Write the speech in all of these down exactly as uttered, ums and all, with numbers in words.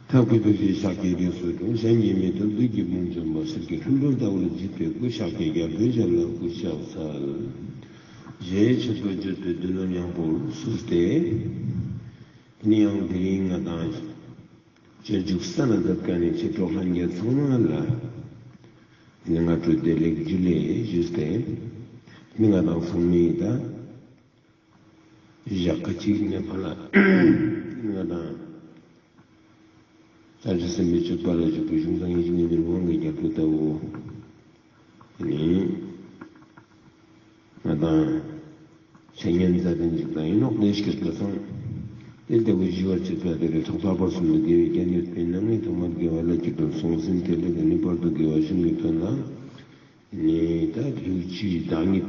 ཐབས་མཁས་ཐུགས་རྗེས་ཤཱཀྱའི་དགྱེས་སུ་འགྲོ། གཞན་གྱིས་མི་ཐུབ་བདུད་ཀྱི་དཔུང་འཇོམས་པ། གསེར་གྱི་ལྷུན་པོ་ལྟ་བུར་བརྗིད་པའི་སྐུ། ཤཱཀྱའི་རྒྱལ་པོའི་ཞབས་ལ་གུས་ཕྱག་འཚལ། ཞེས་མཆོད་པར་བརྗོད་པའི་བདུད་བློན་ཡང་པོར་བསུས་ཏེ། དེ་ནས་ཡང་དེ་རིང་ང་དང་སྤྱོད་འཇུག་ས་ན་མཛད་མཁན་ནི་མཆེད་གྲོགས་ལྷན་རྒྱས་ཚང་མ་ལ། དེ་ནས་སྔ་དྲོ་བདེ་ལེགས་ཇུ་ལེ་ཞུས་ཏེ། དེ་ནས་ང་དང་ཚང་མས་ད། ཞག་ཁ་ཅིག་ནས་ཕར་ལ་ང་དང་བྱང་ཆུབ་སེམས་དཔའི་སྤྱོད་པ་ལ་འཇུག་པའི་གཞུང་བཟང་ཡིད་བཞིན་ནོར་བུའི་དབང་གི་རྒྱལ་པོ་ལྟ་བུ་ནི་ང་དང་འཆད་ཉན་མཛད་དེ་འཇུག་དང་ཡིན་ནོག་ལས་སྐྱོད་པ་སང་། དེ་ལྟ་བུ་ཞི་བར་བྱེད་པ་དེ་ལས་ཐོག་མཐའ་བར་གསུམ་དུ་དགེ་བའི་རྒྱན་ཡོད་པའི་ནང་ནས་ཐོག་མར་དགེ་བ་ལ་སྐྱིད་དུ་སོང་ཟིན། དེ་ལས་དེ་ནི་བར་དུ་དགེ་བ་གཞུང་གི་དོན་ལ། ནི་ད་ལུས་ཅི་བདག་ཉིད་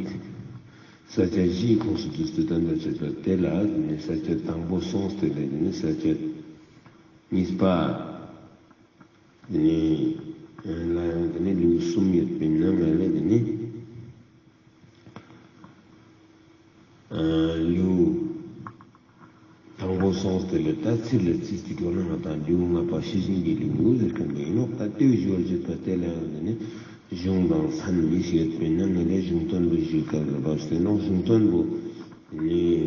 ས་བཅད་བཞིའི་ཁོངས་སུ་བསྡུས་ཏེ་དོན་དུ་བྱེད་པ་དེ་ལ་ནི་ས་བཅད་དང་པོ་སོང་སྟེ་ལས་ནི་ས་བཅད་གཉིས་པ་ནི་ལ་ཡང་དེ་ནི་ལུས་གསུམ་ཡོད་པའི་ནང་ལས་ནི་ལུས། དང་པོ་སོང་སྟེ་ལས་ད་ཚིག་ལ་ཚིག་གཅིག་འགྲོ་ན་ང་དང་ལུས་ལྔ་པ་ཤེས་བཞིན་གྱི་ལུས་ཟེར་མཁན་པོ་ཡིན་ནོག་ད་དེ་བོ་ཞི་བར་བྱེད་པ་དེ་ལ་ཡང་དེ་ནི་གཞུང་དང་མཚན་གཉིས་ཡོད་པའི་ནང་ནས་གཞུང་དོན་པོ་ཞུ་སྐབས་ལ་བབས་ཏེ་ནོག་གཞུང་དོན་པོ་ནི་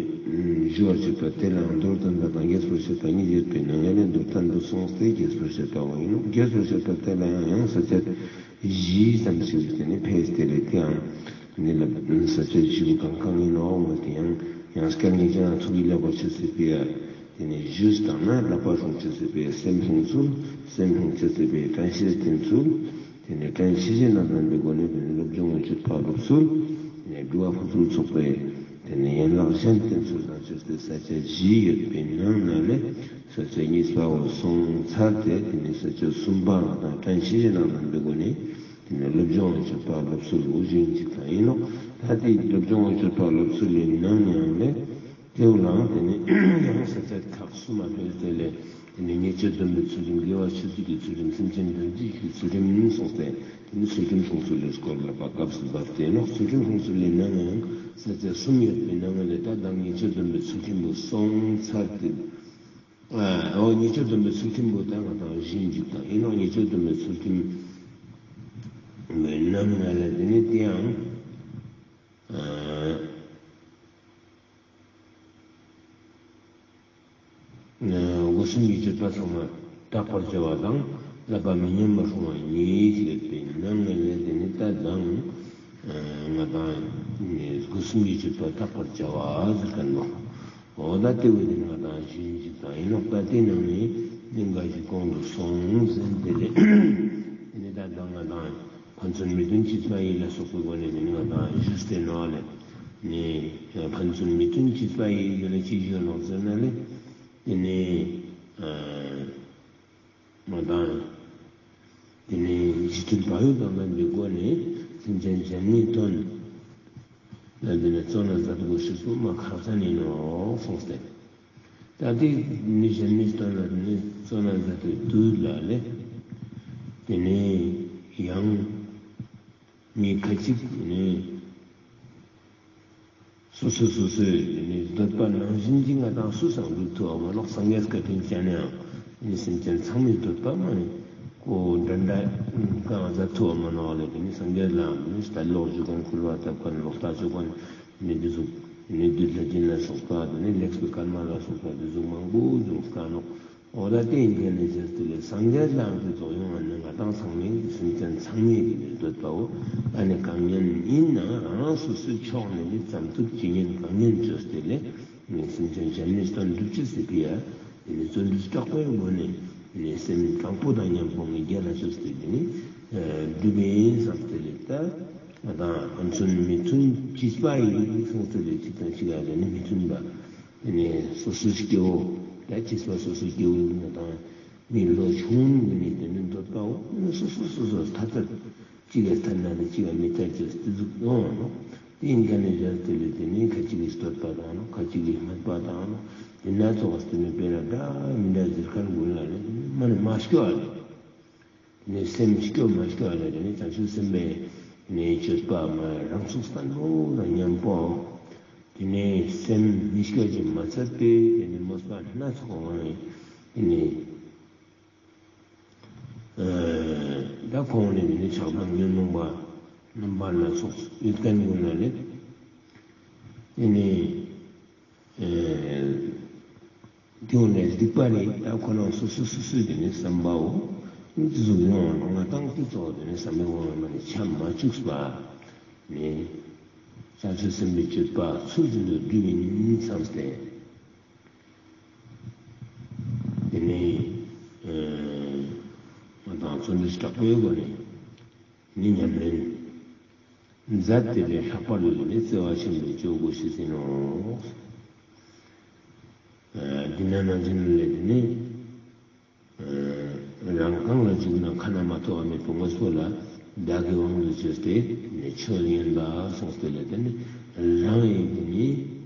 ཞི་བར་བྱེད་པ་དེ་ལ་ཡང་མདོར་བསྟན་པ་དང་རྒྱས་པར་བཤད་པ་གཉིས་ཡོད་པའི་ནང་ནས་མདོར་བསྟན་པོ་སོང་སྟེ་རྒྱས་པར་བཤད་པ་བོ་ཡིན་ནོག་རྒྱས་པར་བཤད་པ་དེ་ལ་ཡང་ཡང་ས་བཅད་བཞི་ཙམ་ཞིག་དེ་ནི་ཕེས་ཏེ་ལས་དེའང་ནི་ལ་ས་བཅད་བཞི་པོ་གང་གང་ཡིན་ནོག་མ་དེ་ཡང་ཡང་སྐྱར་ངེས་ཅན་ལ་ཐུགས་ཀྱི་ལེགས་པར་ཆོས་སྲིད་པའི་ཡ་དེ་ནི་ཞུས་བཏང་ན་ལག་པ་སྲུང་ཆོས་སྲིད་པའི་སེམས་སྲུང་ཚུལ། སེམས་སྲུང་ཆོས་སྲིད་པའི་དྲན་ཤེས་བསྟེན་ཚུལ། དེ་ནི་དྲན་ཤེས་བཞིན་ལ་ལྡན་པའི་སྒོ་ནས་དེ་ནི་སློབ་སྦྱོང་གི་སྤྱོད་པ་སློབ་ཚུལ། དེ་ནི་སྒྲུབ་པ་ཕུན་སུམ་ཚོགས་པའི་དེ་ནི་ཡན་ལག་གཞན་བསྟེན་ཚུལ་དང་བཅས་ཏེ་ས་བཅད་བཞི་ཡོད་པའི་ནང་ན་ལས་ས་བཅད་གཉིས་པ་བོ་སོང་ཚར་ཏེ་དེ་ནི་ས་བཅད་གསུམ་པ་ང་དང་དྲན་ཤེས་བཞིན་ལ་ལྡན་པའི་སྒོ་ནས། དེ་ནས་སློབ་སྦྱོང་གི་སྤྱོད་པ་སློབ་ཚུལ་ལུགས་གཞན་གཅིག་དང་ཡིན་ནོག་ད་དེ་སློབ་སྦྱོང་གི་སྤྱོད་པ་སློབ་ཚུལ་ལས་ནང་ནས་ཡང་ལས་དེའུ་ལའང་དེ་ནས་ཡང་ས་བཅད་ཁག་གསུམ་མ་ཕེབས་ཏེ་ལས་དེ་ནས་ཉེས་སྤྱོད་སྡོམ་པའི་ཚུལ་ཁྲིམས། དགེ་བ་ཆོས་སྡུད་ཀྱི་ཚུལ་ཁྲིམས། སེམས་ཅན་དོན་བྱེད་ཀྱི་ཚུལ་ཁྲིམས་གསུངས་ཏེ་དེ་ནས་ཚུལ་ཁྲིམས་སྲུང་ཚུལ་ལས་སྐོར་ལ་བབ་སྐབས་སུ་བབ་སྟེ་ནོག་ཚུལ་ཁྲིམས་སྲུང་ཚུལ་ལས་ནང་ནས་ཡང་ས་བཅད་གསུམ་ཡོད་པའི་ནང་ནས་ད་དང་ཉེས་སྤྱོད་སྡོམ་པའི་ཚུལ་ཁྲིམས་པོ་སོང་ཚར་ཏེ། ཨ་འོ་ཉེས་སྤྱོད་སྡོམ་པའི་ཚུལ་ཁྲིམས་པོ་ད་ང་དང་གཞན་གཅིག་དང་ཡིན་ནོག་ཉེས་སྤྱོད་སྡོམ་པའི་ཚུལ་ཁྲིམས་པོའི་ནང་ན་ལས་དེ་ནི་དེའང་ཨ་སྒོ་གསུམ་གྱི་སྤྱོད་པ་ཚང་མ་དག་པར་བྱ་བ་དང་བསླབ་པ་མི་ཉམས་པར་སྲུང་བ་གཉིས་ཡོད་པའི་ནང་ན་ལས་དེ་ནི་ད་དང་ང་དང་སྒོ་གསུམ་གྱི་སྤྱོད་པ་དག་པར་བྱ་བ་ཟེར་མཁན་པོ། འོ་ད་དེ་བོ་དེ་ང་དང་གཞན་གཅིག་དང་ཡིན་ནོག་ད་དེ་ནང་ནས་གླིང་ག་གི་གོང་དུ་སོང་ཟིན་དེ་ལས་དེ་ནི་ད་ང་དང་ཕན་ཚུན་མི་མཐུན་བྱིས་པ་ཡིན་ལ་སོགས་པའི་སྒོ་ནས་དེ་ནི་ང་དང་ཞུས་ཏེ་ནོག་ལས་ནི་ཕན་ཚུན་མི་མཐུན་བྱིས་པ་ཡིན་ལ་ཅི་ཞུ་ནོག་ཟེར་ན་ལས་དེ་ནི། མ་དང་། དེ་ནས་རྗེས་མཐུན་བག་ཡོད་དང་ལྡན་པའི་སྒོ་ནས་སེམས་ཅན་གཞན་མའི་དོན་ལ་དེ་ནས་བརྩོན་ལ་མཛད་དགོས་ཤེས་པོ་མ་ཁག་ཅན་ཡིན་ནོ་གསུངས་ཏེ། ད་དེ་ནི་གཞན་མའི་དོན་ལ་དེ་ནས་བརྩོན་ལ་མཛད་པའི་དུས་ལ་ལས་དེ་ནས་ཡང་མི་ཁ་ཅིག་དེ་ནས། སོ་སོ་སོ་སོའི་དེ་ནི་འདོད་པ་ནང་བཞིན་གྱི་ང་དང་སུས་སང་སྒྲུབ་ཐུབ་བ་མ་ནོག་སངས་རྒྱས་བཀའ་དྲིན་ཅན་ཡང་དེ་ནི་སེམས་ཅན་ཚང་མའི་འདོད་པ་མ་ནི་ཀོ་འདྲ་འདྲ་གང་མཛད་ཐུབ་བ་མ་ནོག་ལས་དེ་ནི་སངས་རྒྱས་ལའང་དེ་ནི་ལྟ་ཀློག་ཞུ་མཁན་འཁོར་བ་ཐེག་མཁན་ལོག་ལྟ་ཞུ་མཁན་དེ་ནི་འདི་ཟུག་དེ་ནི་བདུད་བླ་སྦྱིན་ལ་སོགས་པ་དེ་ནི་ལེགས་པའི་སྐར་མ་ལ་སོགས་པ་དེ་ཟུག་མང་པོ་འབྱུང་དཀའ་ནོག་འོ་ད་དེ་ཡིན་མཁན་ནི་བྱས་ཏེ་ལས་སངས་རྒྱས་ལའང་དེ་ཚོགས་ཡོང་བ་ནི་ང་དང་ཚང་མའི་སེམས་ཅན་ཚང་མའི་དེ་ནི་འདོད་པའོ། ད་ནི་གང་ཉན་ཡིན་ནའང་རང་རང་སོ་སོའི་ཕྱོགས་ནས་ནི་ཙམ་ཐུབ་ཅི་ཉན་གང་ཉན་བཅོས་ཏེ་ལས་ནི་སེམས་ཅན་གཞན་མའི་དོན་སྒྲུབ་ཅེས་སི་ཕི་ཡ་དེ་ནི་བརྩོན་འགྲུས་དྲག་པོའི་སྒོ་ནས་ནི་སེམས་དྲང་པོ་དང་མཉམ་པོ་ངེས་རྒྱལ་ལ་བཅོས་ཏེ་དེ་ནི་སྒྲུབ་ཡིན་བསམ་སྟེ་ལས་ད་ང་དང་ཕན་ཚུན་མི་མཐུན་བྱིས་པ་ཡིན་གསུངས་ཏེ་ལས་གཅིག་དང་གཅིག་ལ་དེ་ནི་མི་མཐུན་པ། དེ་ནས་སོ་སོའི་སྐྱེ་བོ་ད་བྱིས་པ་སོ་སོའི་སྐྱེ་བོ་ཡིན་ན་དང་མི་ལོ་ཆུང་ངུ་ནས་དེ་ནི་འདོད་པའོ་ནི་སོ་སོ་སོ་སོ་ཐད་ཐད་གཅིག་གིས་ཐད་ན་ནི་གཅིག་གིས་མི་ཐད་ཅེས་དེ་ཟུག་ཡོང་བ་ནོག་དེ་ཡིན་མཁན་ནི་བྱས་ཏེ་ལས་དེ་ནི་ཁ་ཅིག་གི་འདོད་པ་དང་ནོག་ཁ་ཅིག་གི་སྨད་པ་དང་ནོག་དེ་ན་ཚོགས་དེ་ནི་དཔེར་ན་འདྲ་མི་འདྲ་ཟེར་མཁན་ཀུན་ལ་ནི་མ་ནི་མ་སྐྱོ་བ་རེད། ནི་སེམས་སྐྱོ་མ་སྐྱོ་ལ་དེ་ནི་བྱང་ཆུབ་སེམས་དཔའི་ནི་སྤྱོད་པ་མ་རང་ཚུགས་བརྟན་པོ་དང་མཉམ་པོ། དེ་ནི་སེམས་མི་སྐྱོ་ཅིག་མ་ཚད་པའི་དེ་ནི་མོས་པ་སྣ་ཚོགས་ངང་དེ་ནི་ ད་ཁོང་ནི་དེ་ནི་ཆགས་སྡང་ཉོན་མོངས་པ་རྣམ་པ་སྣ་ཚོགས་ཡོད་མཁན་ཀུན་ལ་ནི་དེ་ནི་དེ་འོ་ནས་སྡིག་པ་རེད། ད་ཁོ་རང་སོ་སོ་སོ་སོའི་དེ་ནི་བསམ་པའོ། དེ་ཟུག་ཡོང་བ་ང་ཏང་དེ་ཚོ་དེ་ནི་བསམ་པའི་དབང་ལ་མ་ནི་ཆ་མ་བཅུག་པ་ནི་ལྷ་ཆོས་སེམས་དཔའི་སྤྱོད་པ་ཚུལ་བཞིན་དུ་སྒྲུབ་ཡིན་བསམ་སྟེ། དེ་ནས་ང་ཏང་བརྩོན་འགྲུས་དྲག་པོའི་སྒོ་ནས་ནི་ཉམས་ལེན་མཛད་དེ་ལས་ལྷག་པར་དུ་ནི་བརྩེ་བ་ཆེན་པོས་སྤྱོད་དགོས་ཤེས་ཡིན་ནོ། འདི་ན་ནང་བཞིན་ལས་དེ་ནི་རང་གང་ལ་འཇུག་ན་ཁ་ན་མ་ཐོ་བ་མེད་པའི་དངོས་པོ་ལ་བདག་གི་དབང་དུ་བྱས་ཏེ་ནི་ཆོས་ཉན་པ་སོང་སྟེ་ལས་དེ་ནི་རང་ཡིན་དེ་ནི་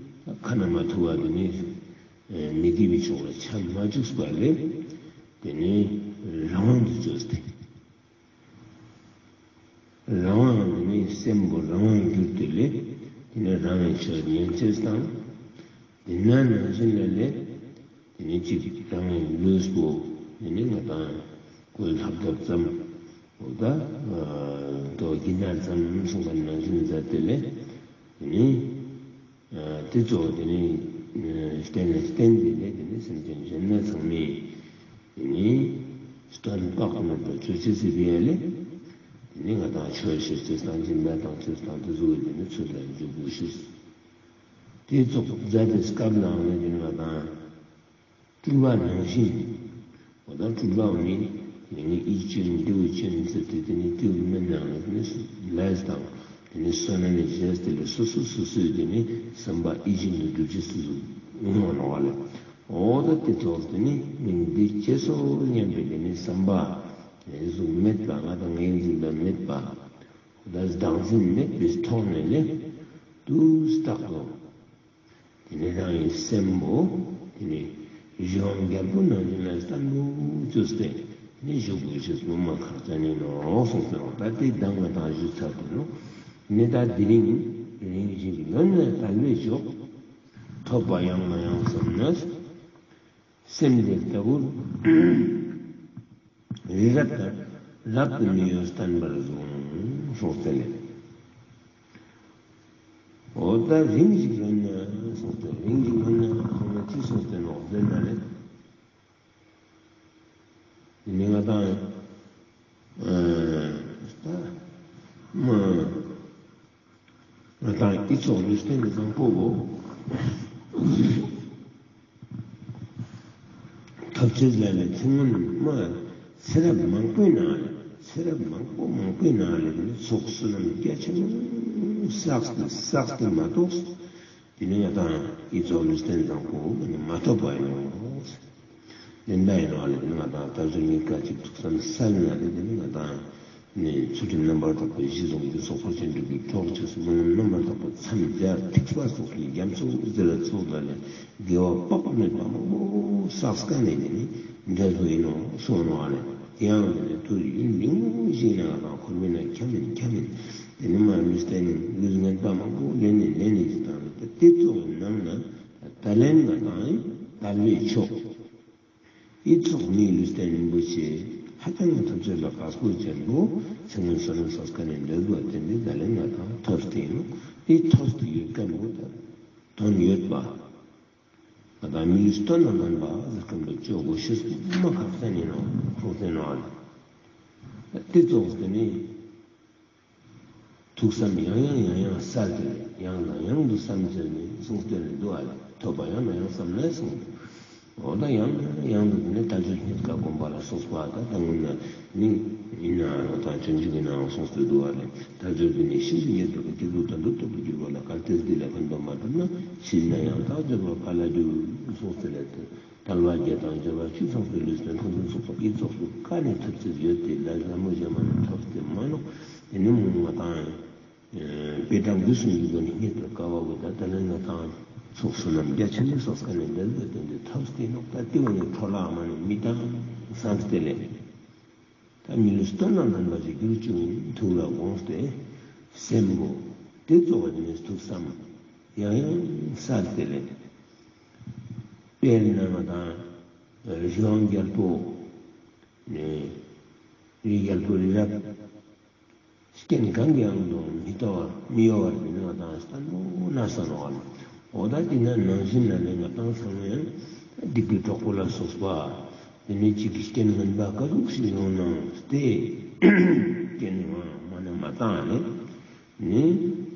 ཁ་ན་མ་ཐོ་བ་དེ་ནི་མི་དགེ་བའི་ཕྱོགས་ལ་ཆ་མ་བཅུག་པ་ལས་དེ་ནི་རང་དབང་དུ་བཅོས་ཏེ། རང་དབང་དེ་ནི་སེམས་པོ་རང་དབང་གྱུར་ཏེ་ལས་དེ་ནི་རང་གི་ཆོས་ཉན་ཅེས་དང་། དེ་ན་ནང་བཞིན་ལས་ལས་དེ་ནི་གཅིག་རང་གི་ལུས་པོ་དེ་ནི་ང་ཏང་ཀོས་ལྷབ་ལྷབ་ཙམ་འོ་ད་དོ་གི་ན་ཙམ་སོང་པ་ནང་བཞིན་མཛད་དེ་ལས་དེ་ནི། དེ་ཚོ་དེ་ནི་བརྟེན་ནས་བརྟེན་ཏེ་ནི་དེ་ནི་སེམས་ཅན་གཞན་ལ་ཚང་མས་དེ་ནི་སྟོན་པ་ཁོ་ན་དུ་ཆོས་ཅི་སྲིད་པའི་ཡ་ལས་དེ་ནི་ང་ཏང་ཆོས་ཤེས་ཚེ་དང་སྦྱིན་པ་དང་ཚེ་དང་དེ་ཚོ་གི་དེ་ནི་ཚུལ་དུ་འཇུག་དགོས་ཤེས། དེ་ཚོ་མཛད་དེ་སྐབས་ལའང་ནི་དེ་ནི་ང་ཏང་སྤྲུལ་པ་ནང་བཞིན། འོ་ད་སྤྲུལ་པའོ་ནི་ཡིན་ནི་ཨི་ཅན་ཏེའུ་ཅན་ཟེར་ཏེ་དེ་ནི་ཏེའུ་མེད་ནའང་ནི་ལས་དང་དེ་ནི་བསོད་ནམས་ནི་བཞེས་ཏེ་ལས་སོ་སོ་སོ་སོའི་དེ་ནི་བསམ་པ་ཨི་ཅན་དུ་སྒྲུབ་ཅེས་སུ་ངོ་ནོ་བ་ལས། འོ་ད་དེ་ཚོ་དེ་ནི་མིང་འདི་སྐྱེ་སོ་སྙམ་པའི་དེ་ནི་བསམ་པ་ནི་གཟུགས་མེད་པ་ང་དང་ངའི་འཛིན་པ་མེད་པ། འོ་ད་བདག་འཛིན་མེད་པའི་ཐོག་ནས་ལས་དུས་རྟག་ཏུ། དེ་ནི་རང་གི་སེམས་པོ་དེ་ནི་གཞུང་རྒྱལ་པོ་ནང་བཞིན་ལ་བརྟན་པོ་བཅོས་ཏེ་ནི་བཞུགས་དགོས་ཤེས་པོ་མ་ཁག་ཅན་ཡིན་ནོ་གསུངས་ཏེ་ནོ། ད་དེ་གདམས་ངག་དང་ཞུས་ཚར་ཏེ་ནོ། ནི་ད་དེ་རིང་རིང་ཞིག་ལོན་ནས་དལ་བའི་མཆོག་ཐོབ་པ་ཡང་ན་ཡང་བསམ་ནས། སེམས་འདི་ལྟ་བུར་རི་རབ་ལྟར་རབ་ཏུ་མི་གཡོ་བརྟན་པར་བཟུང་། གསུངས་ཏེ་ལས། འོ་ད་རིང་ཞིག་ལོན་ན་གསུངས་ཏེ་རིང་ཞིག་ལོན་ན་ཁོང་ལ་ཅི་གསུངས་ཏེ་ནོ་ཟེར་ན་ལས། ནི་ང་དང་ཨ་ད་མ། ང་དང་ཨི་ཙོགས་ལུས་རྟེན་བཟང་པོ་བོ་ཐོབ་ཅེས་ལ་ལས་ཚེ་སྔོན་མ་ཚེ་རབས་མང་པོའི་ནང་ལས་ཚེ་རབས་མང་པོ་མང་པོའི་ནང་ལས་ཚོགས་བསོད་ནམས་རྒྱ་ཆེན་པོ་བསགས་ཏེ་བསགས་ཏེ་མ་གཏོགས། དེ་ནི་ང་དང་ཨི་ཙོགས་ལུས་རྟེན་བཟང་པོ་མ་ཐོབ་པ་ཡིན་ནོ། དེ་འདྲ་ཡིན་ནོ་ལས་དེ་ནི་ང་དང་ད་གཟོད་གཉིས་ཀ་ཅིག་ཐུགས་བསམ་གསལ་ན་ལས་དེ་ནི་ང་དང་ནི་ཚུལ་ཁྲིམས་རྣམ་པར་དག་པའི་གཞི་བཟུང་སྟེ་ཚོགས་པ་ཅན་སྒྲུབ་པའི་གྲོགས་བྱས་སོ་སྨོན་ལམ་རྣམ་པར་དག་པ་མཚམས་སྦྱར་ཐེག་པ་སོགས་ཀྱི་རྒྱ་མཚོ་ཟེར་ཚོགས་ལ་ལས་དགེ་བ་དཔག་ཏུ་མེད་པ་མང་པོ་བསགས་ཀ་ནས་དེ་ནི་འབྲས་བུ་ཡིན་ནོ་གསུངས་ནོ་ལས། དེ་ཡང་དེ་ནི་དུས་ཡུན་རིང་ཞིག་ནས་ང་དང་འཁོར་བའི་ནང་འཁྱམས་ཡིན་འཁྱམས་ཡིན། དེ་ནི་མ་ལུས་རྟེན་ལུས་ངན་པ་མང་པོ་ལེན་ནས་ལེན་ནས་ཅི་དང་ལས་ད་དེ་ཚོ་ནང་ན་ད་ལན་ང་དང་ཡིན་དལ་བའི་མཆོག་ཨི་ཙོགས་མིའི་ལུས་རྟེན་རིན་པོ་ཆེ་ཧ་ཅང་གི་ཐོབ་ཚོད་ལ་དཀའ་སྤོ་ཅན་པོ་ཚེ་སྔོན་བསོད་ནམས་བསགས་ཀ་ནས་འདོད་པ་བསྟན་ཏེ་ད་ལན་ང་དང་ཐོབ་སྟེ་ཡིན་ནོ། དེ་ཐོབ་སྟེ་ཡོད་མཁན་པོ་ད་དོན་ཡོད་པ། ང་དང་མི་ལུས་དོན་ལ་ལྡན་པ་ཟེར་མཁན་པོ་ཅོ་དགོས་ཤེས་མ་ཁག་ཅན་ཡིན་ནོ་གསུངས་ཏེ་ནོ་ལ། དེ་ཙོགས་དེ་ནི། ཐུགས་བསམ་ཡང་ཡང་ཡང་ཡང་གསལ་ཏེ་ཡང་དང་ཡང་དུ་བསམ་བྱས་ནས་གསུངས་ཏེ་ནི་འདུག་ཨ་ལས་ཐོབ་པ་ཡང་དང་ཡང་བསམ་ནས་གསུངས་ཏེ། འོ་ད་ཡང་ཡང་དུ་དེ་ནི་དལ་འབྱོར་རྙེད་དཀའ་སྒོམ་པ་ལ་སོགས་པ་ད་ད་སྔོན་ན་ནི་ཡིན་ནའང་དང་སྤྱོད་འཇུག་ཡིན་ནའང་གསུངས་ཏེ་འདུག་ཨ་ལས་དལ་འབྱོར་དེ་ནི་ཤིན་ཏུ་རྙེད་པའི་སྐྱེས་བུ་དོན་དུ་རྟོགས་པར་གྱུར་པ་ལ་གལ་ཏེ་འདི་ལ་ཕན་པ་མ་བསྒྲུབས་ན་ཕྱིས་ན་ཡང་དག་འབྱོར་བ་ག་ལ་འགྱུར་གསུངས་ཏེ་ལས་ཏེ། དལ་བ་བརྒྱད་དང་འབྱོར་བ་བཅུ་ཚང་བའི་ལུས་རྟེན་ཕུན་སུམ་ཚོགས་པ་ཨི་ཙོགས་སུ་ཀ་ནས་ཐོབ་ཚུལ་ཡོད་དེ་ལ་ཟབ་མོ་ཞན་མ་ནས་ཐོབ་སྟེ་མ་ནོག་དེ་ནི་མོ་ང་དང་དཔེ་དྲངས་དུས་སུ་འཇུག་པ་ནི་རྙེད་པར་དཀའ་བ་བོ་ད་ལན་ང་དང་ཚོགས་བསོད་ནམས་རྒྱ་ཆེན་པོ་བསགས་ཀ་ནས་འདོད་པ་བསྟན་ཏེ་ཐོབ་སྟེ་ནོག་ད་དེ་བོ་ནི་འཕྲོ་བརླག་མ་ནི་མི་བཏང་བསམ་སྟེ་ལས། ད་མི་ལུས་དོན་ལ་ལྡན་པ་ཞིག་གྱུར་ཅིག་ཐུགས་ལ་དགོངས་ཏེ་སེམས་པོ་དེ་གཙོ་བོ་དེ་ནི་ཐུགས་བསམ་ཡང་ཡང་གསལ་ཏེ་ལས། དཔེར་ན་ང་དང་གཞུང་རྒྱལ་པོ་ནི་ རི་རྒྱལ་པོ་རི་རབ། རྐྱེན་གང་གིས་ཡང་དུ་མི་གཡོ་བར་མི་གཡོ་བར་དེ་ནི་ང་ཏང་བརྟན་པོ་གནས་ས་ནོག་ལེ། འོ་ད་དེ་ན་ནང་བཞིན་ལ་ནི་ང་ཏང་ཚང་མས་སྡིག་པའི་གྲོགས་པོ་ལ་སོགས་པ་དེ་ནི་ཅིག་རྐྱེན་ངན་པ་ག་ཟུག་ཞིག་ཡོང་ནའང་སྟེ་རྐྱེན་ངན་མ་ནི་མ་བཏང་ནས་ནི་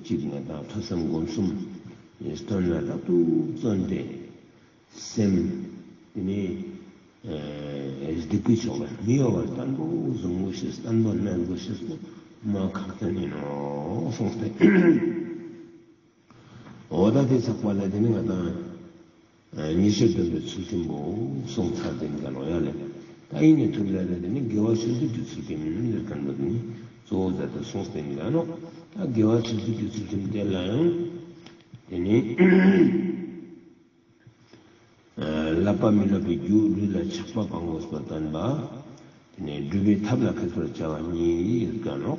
ཅིག་ང་ཏང་ཐོས་བསམ་སྒོམ་གསུམ་ནི་སྟོན་ལ་རབ་ཏུ་བརྩོན་ཏེ། སེམས་དེ་ནི་ཨེ་སྡིག་པའི་ཕྱོགས་ལ་མི་གཡོ་བར་བརྟན་པོ་བཟུང་དགོས་ཤེས་བརྟན་པོ་གནས་དགོས་ཤེས་པོ་མ་ཁག་ཅན་ཡིན་ནོག་གསུངས་ཏེ། འོ་ད་དེ་ཚགས་པ་ལ་དེ་ནི་ང་ཏང་ཨེ་ཉི་ཤུ་བདུན་པའི་ཚུལ་ཁྲིམས་པོ་གསུངས་ཚར་ཏེ་ཡིན་ཀ་ནོག་ཡ་ལེ། ད་ཡིན་ནི་ཐུབ་ལ་ལ་དེ་ནི་དགེ་བ་ཆོས་སྡུད་ཀྱི་ཚུལ་ཁྲིམས་ལེར་ཀ་འདུག་དེ་ནི་གཙོ་བོ་མཛད་དེ་གསུངས་ཏེ་ཡིན་ཀ་ནོག་ད་དགེ་བ་ཆོས་སྡུད་ཀྱི་ཚུལ་ཁྲིམས་དེ་ལ་ཡང་དེ་ནི། བསླབ་པ་མི་སློབ་པའི་རྒྱུ་ལུས་ལ་ཆགས་པ་སྤང་དགོས་པར་བསྟན་པ། དེ་ནས་སྒྲུབ་པའི་ཐབས་ལ་མཁས་པར་བྱ་བ་གཉིས་ཡོད་ཀ་ནོག་